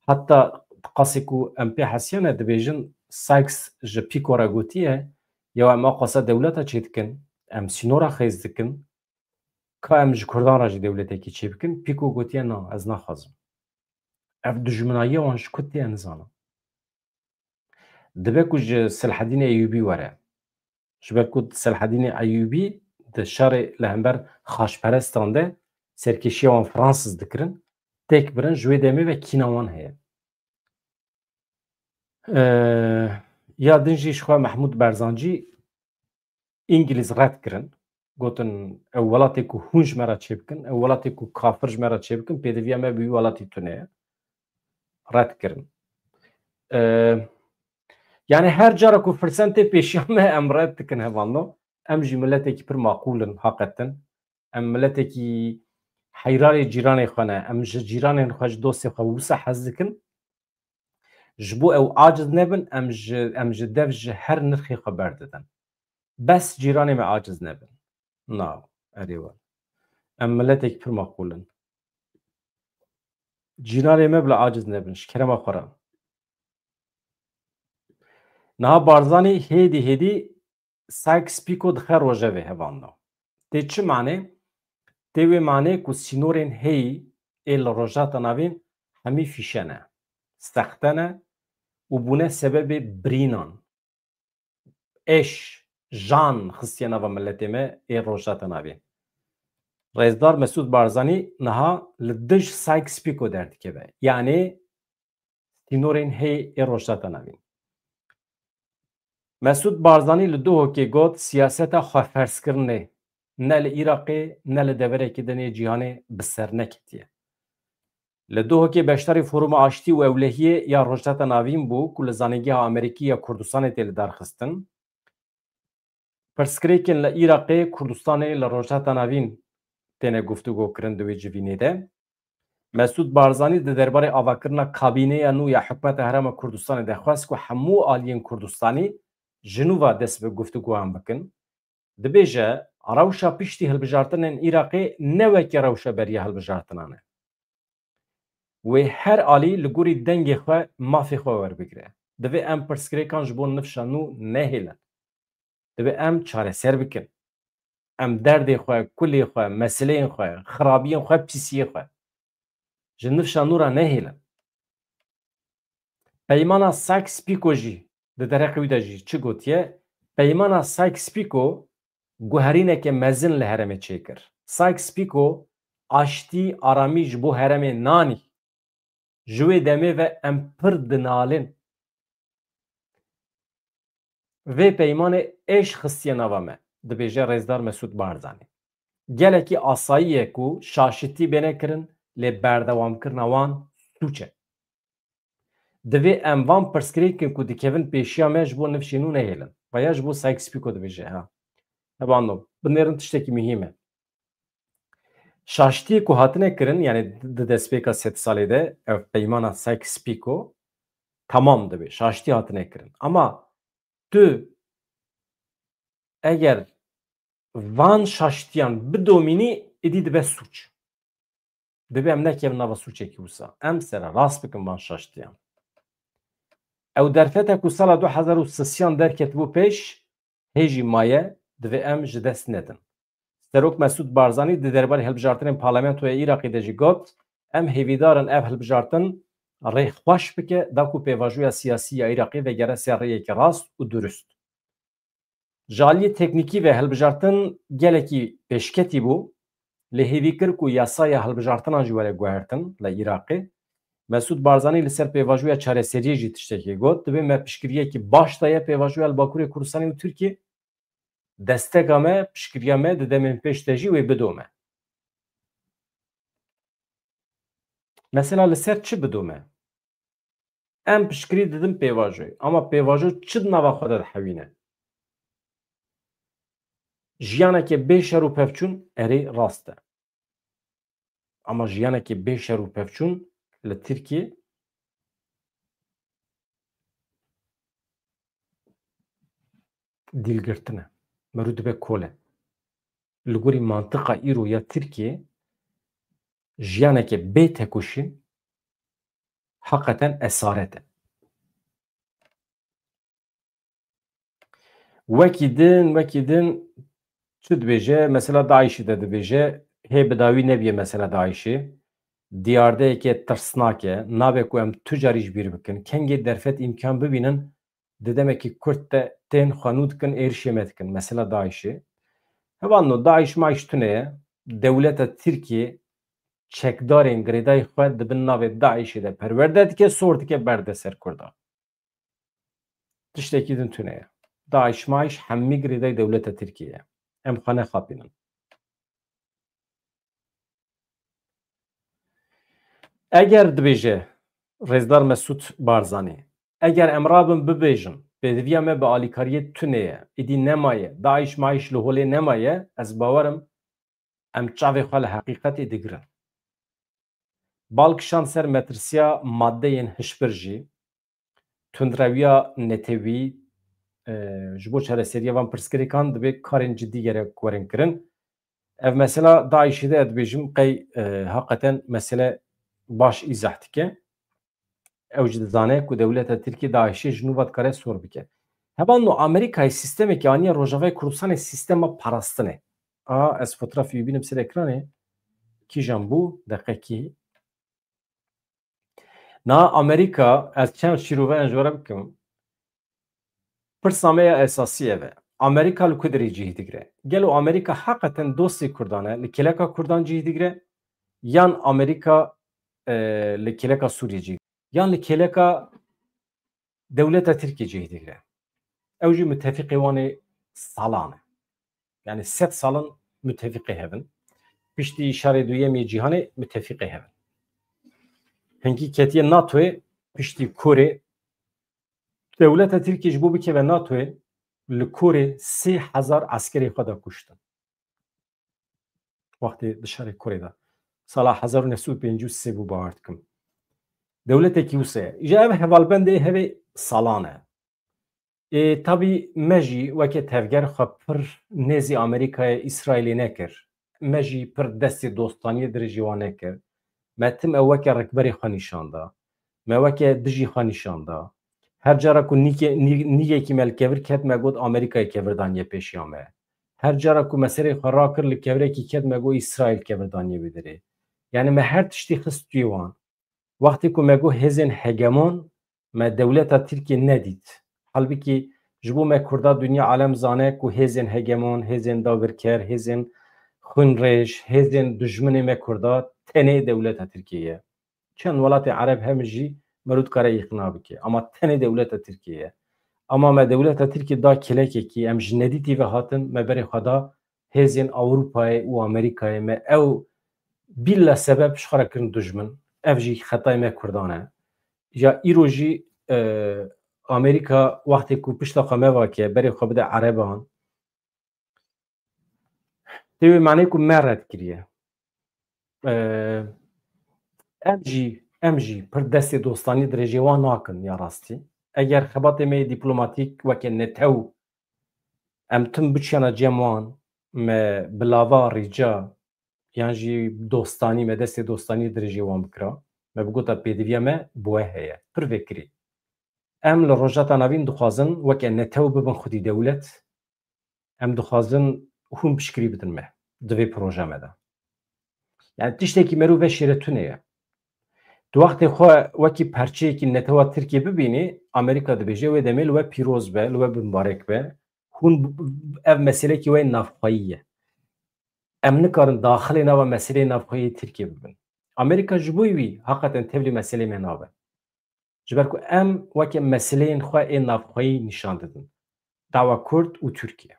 Heta qasê ku em pê hesiyane dibêjin, Sykes ji Picot re gotiye, ya em aqasa dewleta çêdikin, em sînora xêz dikin, ka em ji Kurdan re jî dewletekî çêbikin. Picot gotiye, na, ez naxwazim. Ev dijminayiya wan ji ku tê, ez nizanim. Dibe ku ji Selahedînê Eyûbî were. Ji ber ku Selahedînê Eyûbî di şerê li hember xaçperestan de serkêşiya wan Fransız dikirin, têk birin, ji wê demê ve kîna wan heye. Ee, ya din jî ji xwe Mehmûd Berzancî Îngilîz red kirin. Gotin, ew welatê ku hûn ji me re çêbikin, ew welatê ku kafir ji me re çêbikin, pêdiviya me bi wî welatî tune ye. Red kirin. Ee, yani her cara ku firsen tê pêşiya me, em red dikin hevalno. Em jî miletekî pir maqûl in, haqetin. Em miletekî heyranê cîranê xwe ne. Em ji cîranên xwe, ji dostê xwe wisa hez dikin. Ji bo ew aciz nebin, em ji, em ji dev ji her nirxê xwe berdidin. Bes cîranê me aciz nebin. Na, erê we. Em miletek pir maqûl in. Cîranê me bila aciz nebin, ji kerema xwe re. Niha Barzanî hêdî hêdî Sykes-Picot dixe rojevê hevalno. Tê çi manê? Tê wê manê ku sînorên heyî ê li Rojhilata Navîn hemî fîşe ne, sexte ne û bûne sebebê birînan. Êş, jan xistiye nava miletê me ê Rojhilata Navîn. Rêzdar Mesûd Barzanî niha li dij Sykes-Picot derdikeve. Yanî sînorên heyî ê Rojhilata Navîn. Mesûd Barzanî li Duhokê got, siyaseta xweferzkirinê ne li Iraqê ne li deverekî din ê cîhanê bi ser neketiye. Li Duhokê beşdarî Foruma Aştî û Ewlehiyê ya Rojhilata Navîn bû ku li Zanîngeha Amerîkî ya Kurdistanê tê lidarxistin. Pirsgirêkên li Iraqê, Kurdistanê, li Rojhilata Navîn têne guftûgo kirin di wê civînê de. Mesûd Barzanî di derbarê avakirina kabîneya nû ya hikûmeta Herêma Kurdistanê de xwest ku hemû aliyên Kurdistanî Jinûva dest bi guftûgoyan bikin. Dibêje, rewşa piştî hilbijartinên Iraqê ne wekî rewşa beriya hilbijartinan e. Wê her alî li gorî dengê xwe mafê xwe werbigire. Divê em pirsgirêkan ji bo nifşa nû nehêlin. Divê em çareser bikin. Em derdê xwe, kulê xwe, meseleyên xwe, xirabiyên xwe, pîsiyê xwe ji nifşa nû re nehêlin. Peymana Sykes-Picot jî di derheqê wî de jî çi gotiye? Peymana Sykes-Picot guherîneke mezin li herêmê çêkir. Sykes-Picot aştî, aramî ji bo herêmê nanî. Ji wê demê ve em pir dinalin. Vê peymanê êş xistiye nava me, dibêje Rêzdar Mesûd Barzanî. Gelekî asayî ye ku şaşitî bêne kirin, lê berdewamkirina wan sûc e. Divê em van pirsgirêkên ku dikevin pêşiya me ji bo nifşê nû nehêlin. Vaya ji bo Sykes-Picot dibêje, ha. Hebano, binêrin tiştekî muhîm e. Şaştiyê ku hatine kirin, yani di destpêka sed salê de, ev peymana Sykes-Picot, tamam dibe, şaştî hatine kirin. Ama tu eger van şaştiyan bidomînî, êdî dibe sûc. Dibe em nekevin nava sûcekî wisa. Em sererast bikin van şaştiyan. Ew derfete ku sala du hezar û sisiyan derketibû pêş, hê jî maye, divê em ji dest nedin. Serok Mesûd Barzanî di derbarê hilbijartinên parlamentoya Iraqê de jî got, em hêvîdar in ev hilbijartin rê xweş bike, da ku pêvajoya siyasî ya Iraqê vegere ser rêyeke rast û durust. Ji aliyê teknîkî ve hilbijartin gelekî pêşketî bû, lê hêvî kir ku yasaya hilbijartinan jî were guhertin li Iraqê. Mesûd Barzanî li ser pêvajoya çareseriyê jî tiştekê got, divê me piştgiriyekî baş daye pêvajoya li Bakurê Kurdistanê û Tirkiyê. Desteka me, piştgiriya me di demên pêş de jî wê bidome. Mesela li ser çi bidome? Em piştgirî didin pêvajoyê, ama pêvajo çi di nava xwe de dihewîne? Jiyaneke bê şer û pevçûn, erê, rast e. Ama jiyaneke bê şer û pevçûn li Tirkiyê dîlgirtin e. Merû dibe kole. Li gorî mantiqa îro ya Tirkiyê, jiyaneke bê tekoşîn heqeten esaret e. Wekî din, wekî din çi dibêje? Mesela DAIŞ'î de dibêje, hê bi dawî nebiye mesela DAIŞ'ê. Diyardeyeke tirsnak e. Nabe ku em tu carî ji bîr bikin. Kengê derfet îmkan bibînin, di demekî kurt de tên xwe nû dikin, êrişê me dikin. Mesela DAIŞ'ê. Hevalno, DAIŞ maiş tune ye. Dewleta Tirkiyê çekdarên girêdayî xwe di bin navê DAIŞ'ê de perwerde dike, sor dike, berde ser Kurda. Tiştekî din tune ye. DAIŞ maiş hemî girêdayî dewleta Tirkiyê ye. Em xwe nexapînin. Eger dibêje Rêzdar Mesûd Barzanî, eger em rabin bibêjin, pêdiviya me bi alîkariyê tune ye, êdî nemaye, DAIŞ maiş li holê nemaye, ez bawer im em çavê xwe li heqîqetê digirin. Bal kişand ser metirsiya madeyên hişbir jî, tundrewiya netewî, e, ji bo çareseriya van pirsgirêkan divê karên cidî gerek werin kirin. Ev mesela DAIŞ'ê de ez dibêjim qey, e, heqeten mesele baş îzah dike. Ew jî dizane ku dewleta Tirkiyê DAIŞ'ê ji nû ve dikare sor bike. Hevalno, Amerîkayê sîstemekî aniye Rojavayê Kurdistanê, sîstema parastinê. A, ez fotoğrafî bînim ser ekranê. Kîjan bû? Deqekî. Na Amerîka, ez çend şîrove en ji we re bikim. Pirsa me ya esasî ev e. Amerîka li ku derê cih digire? Gelo Amerîka heqeten dostê Kurdan e, li kêleka Kurdan cih digire? Yan Amerîka, e, li kêleka Sûriyê cih digire? Yan li kêleka dewleta Tirkiyê cih digire? Ew jî mutefîqê wan ê salan e. Yani sed salin mutefîqê hev in. Piştî şerê duyemê cîhanê mutefîqê hev in. Hinkî ketiye NATOyê piştî Kurê. Dewleta Tirkiyê ji bo bikeve NATOyê li Kurê sê hezar eskerê xwe da kuştin. Wextê di şerê Kurê de. Sala hezar û neh sed û pêncî û sê bû, bawer dikim. Dewletekî wisa ye. Ji ev hevalbendê hevê salan e. Ê, tabî me jî weke tevger xwe pir nêzî Amerîkayê, Îsraîlê nekir. Me jî pir destê dostaniyê dirêjî wan nekir. Me tim ew weke rikberê xwe nîşan da. Me weke dijî xwe nîşan da. Her cara ku nîke-, nî-, nîgekî me li kevir ket, me got Amerîkayê kevir daniye pêşiya me. Her cara ku meseleyê xwe rakir, li kevirekî ket, me got Îsraîl kevir daniye wê derê. Yani me her tiştî xist tuyê wan. Wextê ku me got hêzên hegemon, me dewleta Tirkiyê nedît. Halbikî ji bo me Kurda dinya alem zane ku hêzên hegemon, hêzên dagirker, hêzên xwînrêj, hêzên dijminê me Kurda tenê dewleta Tirkiyê ye. Çend welatê Ereb hene jî meriv dikare îqna bike. Ama tenê dewleta Tirkiyê ye. Ama me dewleta Tirkiyê da kelekekî, em ji nedîtî ve hatin, me berê xwe da hêzên Ewropayê û Amerîkayê, me ew bîlla sebeb ji xwe re kirin dijmin. Ev jî xetayê me Kurdan e. Ya îro jî, e, Amerîka wextê ku pişta xwe me vake, berê xwe bide Ereban, tê wê manê ku me red kiriye. E, em jî, em jî pir destê dostanî dirêjê wan nakin ya rastî. Eger xebatê me yê dîplomatîk weke netew em tim biçiyana cem wan, me bi lava rîca yan jî dostanî, me destê dostanî dirêjê wan bikira, me bigota pêdiviya me bi we heye. Pir vekirî. Em li Rojhilata Navîn dixwazin weke netew bibin xwedî dewlet. Em dixwazin hûn piştgirî bidin me di vê proje me de. Yani tiştekî meriv veşêre tune ye. Tu wextê xwe wekî perçeyekî netewa Tirkiyê bibînî, Amerîka dibêje wê demê li we pîroz be, li we bimbarek be. Hûn b-, b-, ev meselekî we navxweyî ye. Em nikarin daxilê nava meseleyê navxweyî Tirkiyê bibin. Amerîka ji bo wî heqeten tevlî meselê me nabe. Ji ber ku em weke meseleyên xwe ê navxweyî nîşan didin. Dawa Kurd û Tirkiye.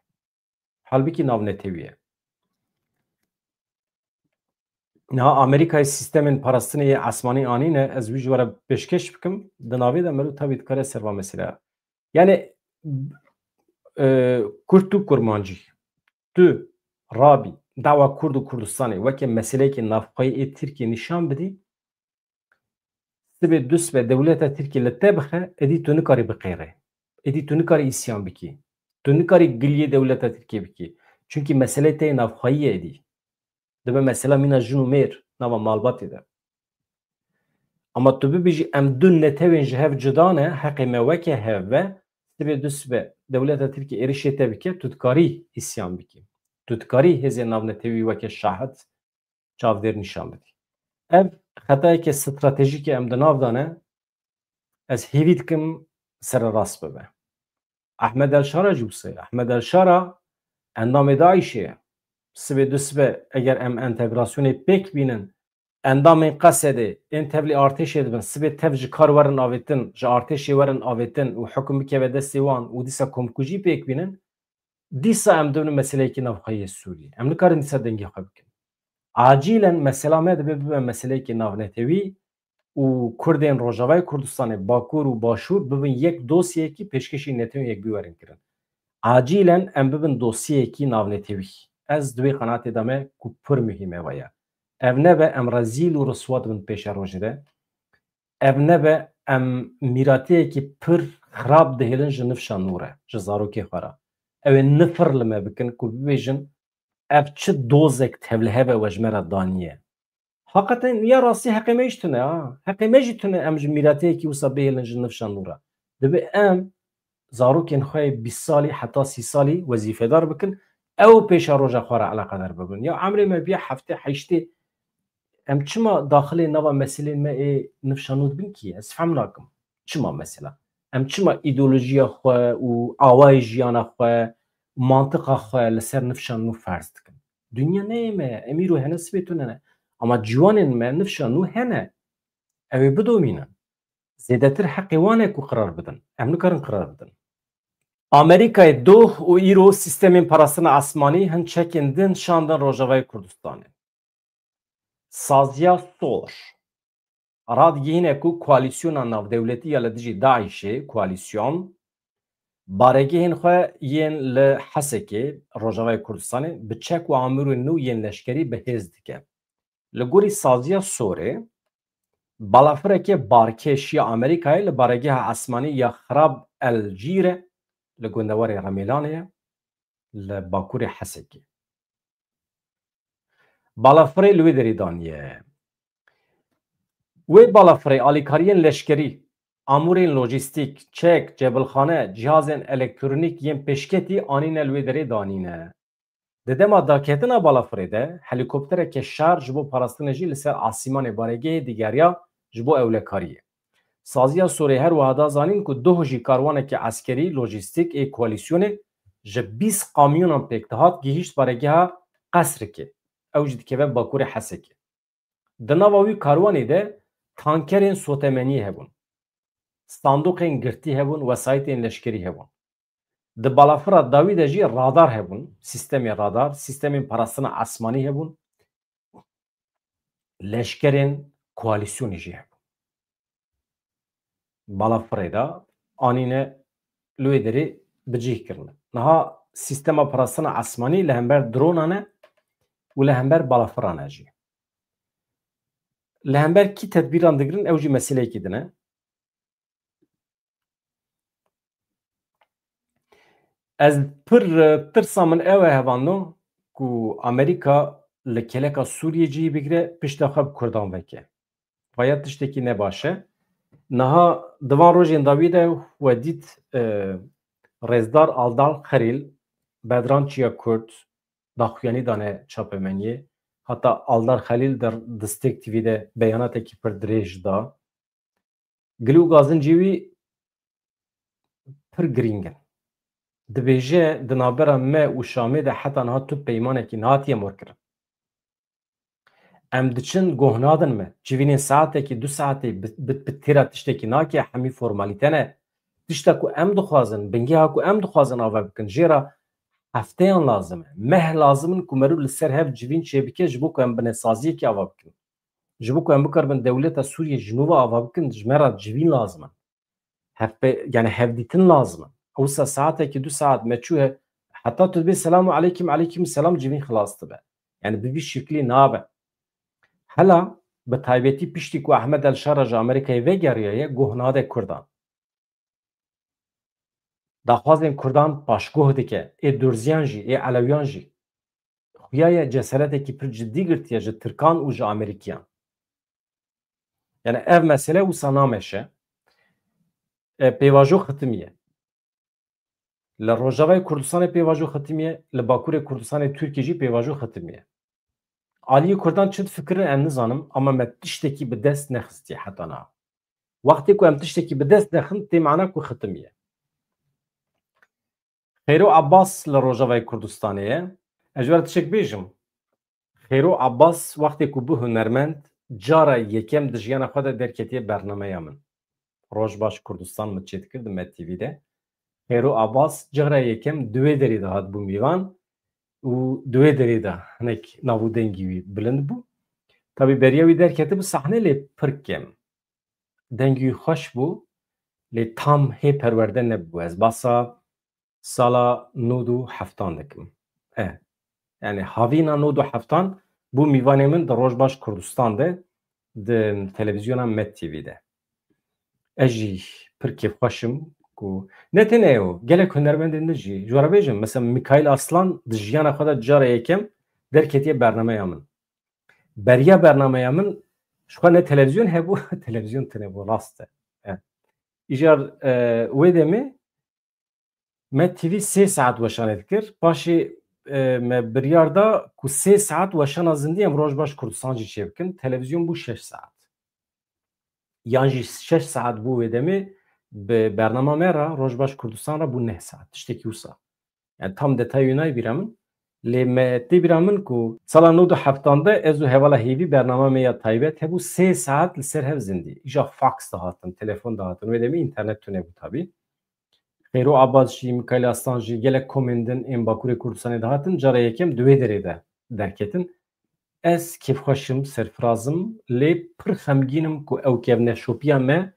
Halbikî navnetewî ye. Niha Amerîkayê sîstemên parastinê yê esmanî anîne, ez wî ji we re pêşkeş bikim. Di navê de meriv tabî dikare ser va meseleya. Yani, e, Kurd û Kurmancî, tu rabî dawa Kurd û Kurdistanê weke meseleyekê navxweyî ê Tirkiyê nîşan bidî, sibê du sibe dewleta Tirkiyê li te bixe, êdî tu nikarî biqêre. Êdî tu nikarî îsyan bikî. Tu nikarî giliyê dewleta Tirkiyê bikî. Çunkî meseleyê te yê navxweyî ye êdî. Dibe mesela mîna jin û mêr nava malbatê de. Ama tu bibêjî em du netewên ji hev cuda ne, heqê me weke hev be, sibê du sibe dewleta Tirkiyê êrişê te bike, tu dikarî îsyan bikî. Tu dikarî hêzên navnetewî weke şahid çavdêr nîşan bidî. Ev xetayeke stratejîk e em di nav de ne, ez hêvî dikim sererast bibe. Ehmed El Şara jî wisa ye. Ehmed El Şara endamê DAIŞê ye. Sibê du sibe eger em entegrasyonê pêk bînin, endamên Qesedê, ên tevlî artêşê dibin, sibê tev ji kar werin avêtin, ji artêşê werin avêtin û hukm bikeve destê wan û dîsa komkujî pêk bînin, dîsa em dibin meseleyekî navxweyî yê Sûriyê. Em nikarin dîsa dengê xwe bikin. Acîlen mesela me dibe bibe meseleyekî navnetewî û Kurdên Rojavayê Kurdistanê, Bakur û Başûr bibin yek dosyeyekî pêşkêşî Netewên Yekbûyî werin kirin. Acîlen em bibin dosyeyekî navnetewî. Ez di wê qenaatê de me ku pir muhîm e ve ye. Ev nebe em rezîl û riswa dibin pêşerojê de. Ev nebe em mîratiyekî pir xirab dihêlin ji nifşa nû re, ji zarokê xwe re. Ew ê nifir li me bikin ku bibêjin ev çi dozek tevlihev e we ji me re daniye. Haqeten ya rastî heqê me jî tune ha. Heqê me jî tune em ji mîratiyekî wisa bihêlin ji nifşa nû re. Dibe em zarokên xwe yê bîst salî heta sî salî wezîfedar bikin, ew pêşeroja xwe re eleqedar bibin. Ya emrê me biya heftê heştê, em çima daxilê nava meselên me ê nifşa nû dibin kî? Ez fehm nakim. Çima mesela? Em çima îdeolojiya xwe û awayê jiyana xwe, mantiqa xwe li ser nifşa nû ferz dikin? Dinya ne yê me ye. Em îro hene sibê tune ne. Ama ciwanên me nifşa nû hene. Ew ê bidomînin. Zêdetir heqê wan e ku qirar bidin. Em nikarin qirar bidin. Amerîkayê doh û îro sîstemên parastina esmanî hin çekên din şandin Rojavayê Kurdistanê. Saziya SOR. radigihîne ku koalîsyona navdewletî ya li dijî DAIŞê, koalîsyon, baregehên xwe yên li Hesekê, Rojavayê Kurdistanê, bi çek û amûrên nû yên leşkerî bi hêz dike. Li gorî saziya Sorê, balafireke barkêş ya Amerîkayê li baregeha esmanî ya Xirab El Cîre li gundewarê Remêlanê ye, li bakurê Hesekê. Balafirê li wê derê daniye. Wê balafirê alîkariyên leşkerî, amûrên lojîstîk, çek, cebilxane, cihazên elektronîk yên pêşketî anîne li wê derê danîne. Di dema daketina balafirê de helîkoptereke şer ji bo parastinê jî li ser asîmanê baregehê digeriya ji bo ewlekariyê. Saziya Sorê her wiha da zanîn ku doh jî karwaneke eskerî, lojîstîk ê koalîsyonê ji bîst kamyonan pêk dihat gihîşt baregeha Qesrikê. Ew jî dikeve bakurê Hesekê. Di nava wî karwanê de tankerên sotemeniyê hebûn. Sandoqên girtî hebûn, wesayîtên leşkerî hebûn. Di balafira dawî de jî radar hebûn, sîstemê radar, sîstemên parastina esmanî hebûn, leşkerên koalîsyonê jî hebûn. Balafirê de anîne li wê derê bi cih kirine. Niha sîstema parastina esmanî li hember dronan e û li hember balafiran e jî. Li hember kî tedbîran digirin, ew jî meseleyekî din e. Ez pir, e, tirsa min ew e, hevano, ku Amerîka li keleka Sûriyê cihî bigire, pişta xwe bi Kurdan veke. Vaya tiştekî ne baş e. Niha di van rojên dawî de we dît, e, Rêzdar Aldar Xelîl, Bedran Çiya Kurd, daxuyanî dane çapemeniyê. Heta Aldar Xelîl di Destêk T V de beyanatekî pir dirêj da. Gil û gazincê wî pir girîng in. Dibêje, di navbera me û Şamê de heta niha tu peymanekî nehatiye morkirin. Em diçin, goh nadin me. Civînên saetekî, du saetê bi, bi, bi têra tiştekî nake, hemî formalîte ne. Tişta ku em dixwazin, bingeha ku em dixwazin ava bikin, jê re hefteyan lazim e. Meh lazim in ku meriv li ser hev civîn çêbike, ji bo ku em binesaziyekê ava bikin. Ji bo ku em bikaribin dewleta Sûriyê ji nû ve ava bikin, ji me re civîn lazim in. Hevpe-, yani hevdîtin lazim in. Wisa saetekî, du saet me çû he, heta tu dibê selam û aleykim, aleykim selam, civîn xilas dibe. Yani bi vî şiklî nabe. Hela bi taybetî piştî ku Ahmed El Şara ji Amerîkayê vegeriyaye, goh nade Kurdan. Daxwazên Kurdan paşguh dike, ê Durziyan jî, ê Elewiyan jî. Xuya ye cesaretekî pir cidî girtiye ji Tirkan û ji Amerîkiyan. Yani ev mesele wisa nameşe. E, pêvajo xitimiye. Li Rojavayê Kurdistanê pêvajo xitimiye, li Bakurê Kurdistanê Tirkiyê jî pêvajo xitimiye. Aliyê Kurdan çi difikirin em nizanim, ama me tiştekî bi dest nexistiye heta niha. Wextê ku em tiştekî bi dest nexin, tê mana ku xitimiye. Xêro Abbas li Rojavayê Kurdistanê ye. Ez ji we re tiştek bêjim. Xêro Abbas wextê ku bû hunermend, cara yekem di jiyana xwe de derketiye bernameya min. Roj Baş Kurdistan min çêdikir di Med T V de. Xêro Abbas cara yekem di wê derê de hatibû mîvan û di wê derê de hinek nav û dengî wî bilind bû. Tabî beriya wî derketibû sahnê lê pir kêm. Dengî wî xweş bû, lê tam hê perwerde nebû. Ez basa sala nod û heftan dikim. E, yani havîna nod û heftan bû mîvanê min di Rojbaş Kurdistan de, di televîzyona Med T V de. Ez jî pir kêfxweş im ku ne tenê ew, gelek hunermendên din jî, ji we re bêjim, mesela Mikaîl Aslan di jiyana xwe de cara yekem derketiye bernameya min. Beriya bernameya min ji xwe ne televîzyon hebû, televîzyon tune bû, rast e. E. Îcar, e, wê demê Med T V sê saet weşanê dikir. Paşê, e, me biryar da ku sê saet weşana zindî em Rojbaş Kurdistan jî çêbikin. Televîzyon bû şeş saet. Yan jî şeş saet bû wê demê bi bernama me re, Rojbaş Kurdistan re bû neh saet. Tiştekî wisa. Yani tam detayê wî nayê bîra min. Lê me tê bîra min ku sala nod û heftan de ez û hevala Hêvî bernama me ya taybet hebû, sê saet li ser hev zindî. Îja fax dihatin, telefon dihatin. Wê demê înternet tune bû tabî. Xêro Abbas jî, Mikaîl Aslan jî, gelek komên din ên Bakurê Kurdistanê dihatin, cara yekem di wê derê de derketin. Ez kêfxweş im, serfiraz im, lê pir xemgîn im ku ew kevneşopiya me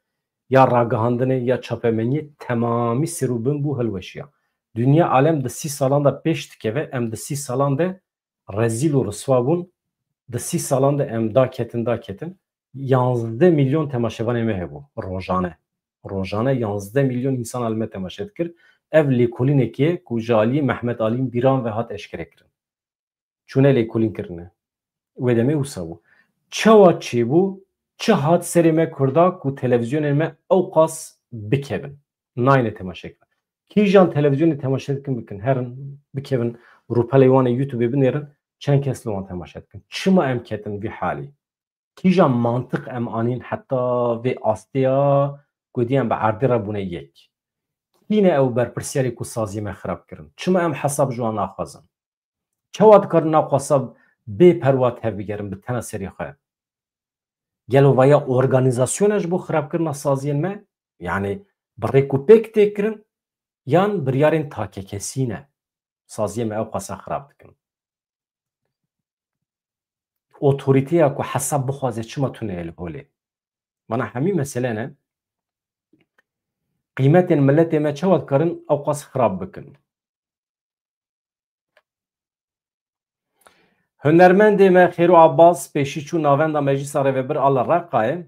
ya ragihandinê ya çapemeniyê temamî ser û bin bû, hilweşiya. Dinya alem di sî salan de pêş dikeve, em di sî salan de rezîl û riswa bûn, di sî salan de em daketin, daketin. Yanzdeh milyon temaşevanê me hebû rojane. Rojane yanzdeh milyon însan li me temaşe dikir. Ev lêkolînekê ku ji aliyê Mehmet Alî Bîran ve hat eşkerekirin. Çûne lêkolîn kirine. Wê demê wisa bû. Çawa çêbû? Çi hat serê me Kurda ku televîzyonên me ewqas bikevin? Nayne temaşe kirin. Kîjan televîzyonê temaşe dikin, bikin, herin, bikevin, rûpelê wan ê YouTube-ê binêrin, çend kes li wan temaşe dikin? Çima em ketin vî halî? Kîjan mantiq em anîn heta vê astê ya ku dî em bi erdê re bûne yek? Kî ne ew berpirsiyarê ku saziyê me xirab kirin? Çima em hesab ji wan naxwazin? Çawa dikarin nav xwesa bê perwa tevbigerin bi tena serê xwe? Gelo vaya organîzasyon e ji bo xirabkirina saziyên me? Yanî bi rêk û pêk tê kirin yan biryarên takekesî ne? Saziyê me ew xwesa xirab dikin. Otorîteya ku hesab bixwaze çima tune ye li holê? Mana hemî mesele ne. Qîmetên miletê me çawa dikarin ew qas xirab bikin? Hunermendê me Xêro Abbas pêşî çû navenda Meclîsa Rêvebir a li Reqayê.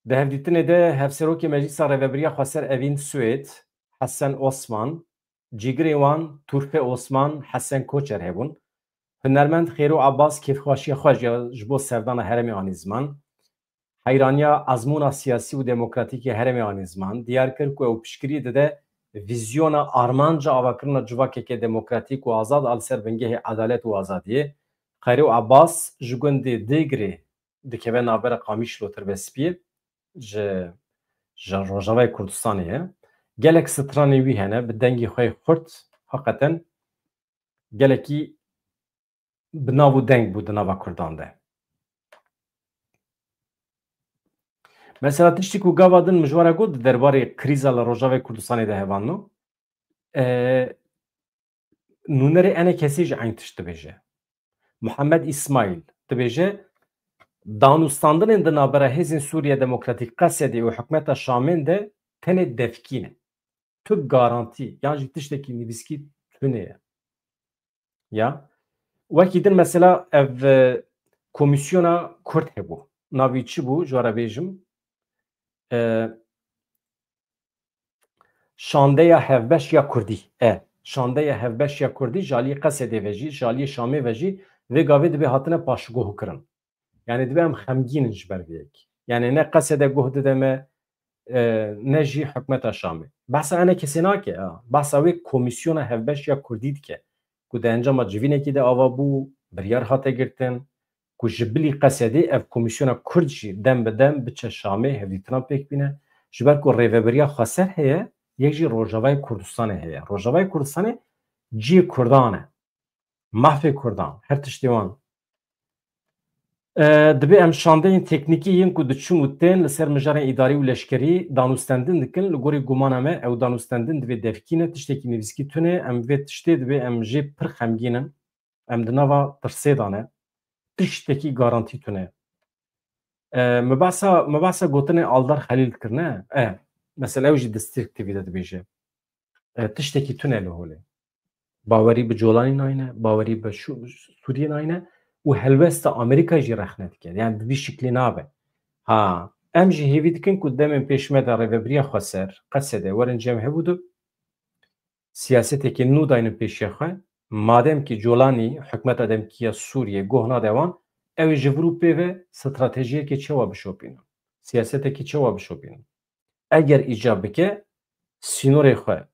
Di hevdîtinê de Hevserokê Meclîsa Rêvebiriya Xweser Evîn Swêd, Hesen Osman, cîgirê wan Turfe Osman, Hesen Koçer hebûn. Hunermend Xêro Abbas kêfxweşiya xwe ji, ji bo serdana herêmê anî ziman. Heyraniya ezmûna siyasî û demokratîk ya herêmê anî ziman. Diyar kir ku ew piştgirî dide vîzyona armanca avakirina civakeke demokratîk û azad a li ser bingehê edalet û azadiyê. Xêro Abbas ji gundê Dêgirê dikeve navbera Qamişlo Tirbespiyê, ji, ji Rojavayê Kurdistanê ye. Gelek stranên wî hene, bi dengê xwe yê xurt, heqeten gelekî bi nav û deng bû di nava Kurdan de. Mesela tiştî ku gava din min ji we re got di derbarê krîza li Rojavayê Kurdistanê de hevalno, e, nûnerê E N K S'ê jî eyn tişt dibêje. Muhammed Îsmaîl dibêje, danûstandinên di navbera Hêzên Sûriye Demokratîk, Qesedê, û hikûmeta Şamê de tenê devkî ne. Tu garantî yan jî tiştekî nivîskî tune ye. Ya. Wekî din mesela ev, e, komîsyona Kurd hebû. Navê çi bû? Ji we re bêjim. E, Şandeya Hevbeş ya Kurdî. E, Şandeya Hevbeş ya Kurdî ji aliyê Qesedê ve jî, ji aliyê Şamê ve jî vê gavê dibe hatine paşguh kirin. Yani dibe em xemgîn in ji ber vê yekê. Yani ne Qesede guh dide me, e, ne jî hikûmeta Şamê. Behsa E N K S'ê nake, ha. Behsa wê komîsyona Hevbeş ya Kurdî dike. Ku di encama civînekî de ava bû, biryar hate girtin, ku ji bilî Qesedê ev komîsyona Kurd jî dem bi dem biçe Şamê, hevdîtinan pêk bîne. Ji ber ku rêvebiriya xweser heye, yek jî Rojavayê Kurdistanê heye. Rojavayê Kurdistanê cihê Kurdan e. Mafê Kurdan, her tiştê wan. E, dibe em şandeyên teknîkî yên ku diçin û tên li ser mijarên îdarî û leşkerî danûstendin dikin. Li gorî gumana me, ew danûstendin divê devkî ne, tiştekî nivîskî tune. Em vê tiştê dibe em jê pir xemgîn in. Em di nava tirsê de ne. Tiştekî garantî tune. E, me behsa, me behsa gotinê Aldar Xelîl dikir, ne? E, mesela ew jî di Stêrk T V de dibêje. E, tiştekî tune li holê. Bawerî bi Colanî nayne, bawerî bi Şû-, Sûriyê nayne û helwesta Amerîka jî rexne dike. Yani bi vî şiklî nabe. Ha, em jî hêvî dikin ku demên pêş me de rêvebiriya xweser, Qesede, werin cem hev û du siyasetekî nû daynin pêşiya xwe. Madem ki Colanî, hikûmeta demkî ya Sûriyê goh nade wan, ew ê ji vir û pê ve stratejiyekê çawa bişopînin? Siyasetekî çawa bişopînin? Eger îcab bike, sînorê xwe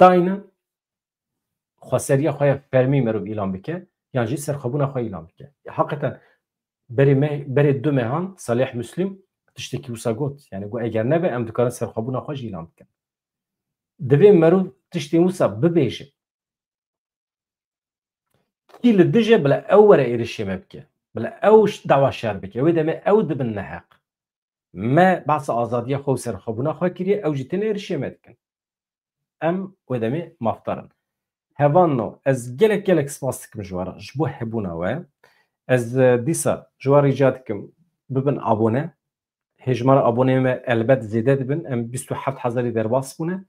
daynin, xweseriya xwe ya fermî merov îlan bike, yan jî serxwebûna xwe îlan bike. Ya, heqeten berê me, berê du mehan Salih Muslim tiştekî wisa got. Yani got, eger nebe, em dikarin serxwebûna xwe jî îlan bikin. Divê merov tiştên wisa bibêje. Kî li dij e, bila ew were êrişê me bike. Bila ew ş-, dawa şer bike. Wê demê ew dibin neheq. Me behsa azadiya xwe û serxwebûna xwe kiriye, ew jî tên êrişê me dikin. Em wê demê mafdar in. Hevalno, ez gelek gelek spas dikim ji we re, ji bo hebûna we. Ez e, dîsa ji we rica dikim, bibin abone. Hêjmara aboneyên me elbet zêde dibin. Em bîst û heft hezarî derbas bûne.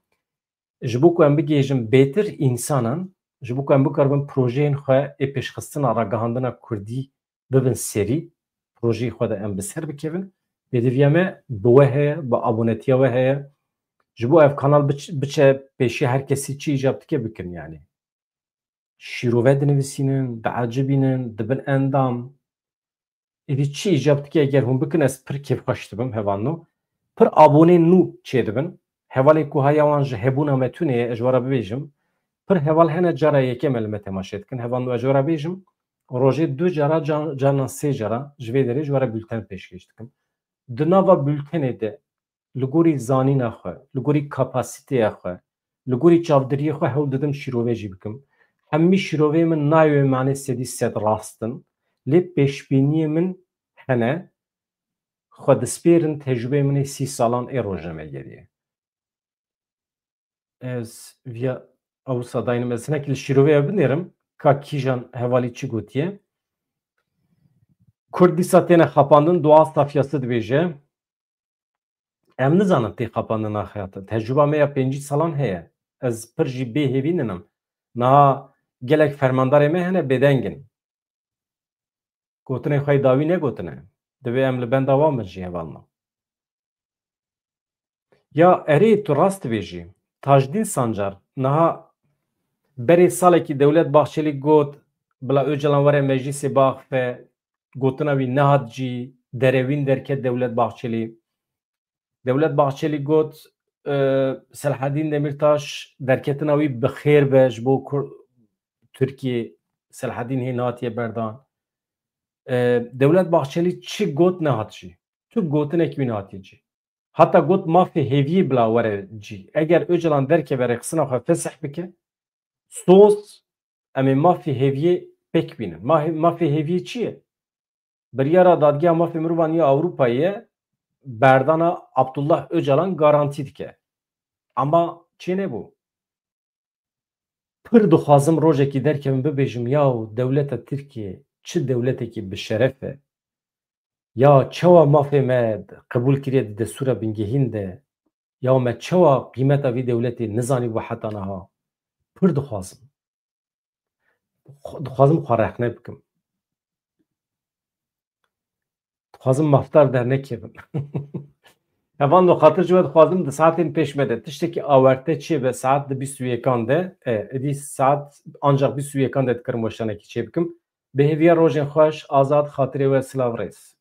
Ji bo ku em bigihêjin bêtir însanan, ji bo ku em bikaribin projeyên xwe ê pêşxistina ragihandina kurdî bibin serî, projeyê xwe de em bi ser bikevin. Pêdiviya me bi we heye, bi abonetiya we heye. Ji bo ev kanal biç- biçe pêşiya her kesî çi îcab dike bikin yani. Şîrove dinivîsînin, diecibînin, dibin endam. Êdî çi îcab dike eger hûn bikin ez pir kêfxweş dibim hevalno. Pir abonên nû çêdibin. Hevalên ku haya wan ji hebûna me tune ye, ez ji we re bibêjim. Pir heval hene cara yekem e li me temaşe dikin. Hevalno ez ji we re bêjim. Rojê du cara, can- carnan sê cara ji vê derê ji we re bulten pêşkêş dikim. Di nava bultenê de li gorî zanîna xwe, li gorî kapasiteya xwe, li gorî çavdiriyê xwe hewl didim şîrove jî bikim. Hemî şîroveyê min nayê wê manê sedî sed rast in, lê pêşbîniyê min hene, xwe dispêrin tecrûbeyê min ê sî salan ê rojnamegeriyê. Ez viya ewsa daynim, ez hinekî li şîroveya binêrim, ka kîjan hevalî çi gotiye. Kurd dîsa têne xapandin, dua safiyası dibêje. Em nizanin tê xapandin naxeyate. Tecrûba me ya pêncî salan heye. Ez pir jî bêhêvî ninim. Niha gelek fermandarê me hene bêdeng in. Gotinên xwe yê dawî negotine. Divê em li benda wan bin jî hevalno. Ya erê tu rast dibêjî. Tajdîn Sancar, niha berê salekî Dewlet Bahçelî got, bila Ocalan were meclîsê biaxife, gotina wî nehat cî, derewîn derket Dewlet Bahçelî. Dewlet Bahçelî got, e, Selahedîn Demîrtaş derketina wî bi xêr be ji bo Kur- Tirkiyê, Selahedîn hê nehatiye berdan. E, Dewlet Bahçelî çi got nehat cî. Tu gotinek wî nehatiye cî. Heta got mafê hêviyê bila were cî. Eger Ocalan derkeve rêxistina xwe fesih bike, soz em ê mafê hêviyê pêk bînin. Mafê, mafê hêviyê çi ye? Biryara Dadgeha Mafê Mirovan ya Ewropayê ye, berdana Abdullah Ocalan garantî dike. Ama çê nebû. Pir dixwazim rojekî derkevim bibêjim, yaw dewleta Tirkiyê çi dewletekî bi şeref e. Ya çawa mafê me qebûl kiriye di destûra bingehîn de, ya me çawa qîmeta vî dewletê nizanîbû heta niha. Pir dixwazim. Xwe- dixwazim xwe rexne bikim. Dixwazim mafdar dernekevim. Hevalno, xatir ji we dixwazim di saetên pêş me de tiştekî awerte çêbe, saet di bîst û yekan de, e, êdî saet ancak bîst û yekan de dikarim weşanekî çêbikim. Bi hêviya rojên xweş, Azad, xatirê we, silav, rêz.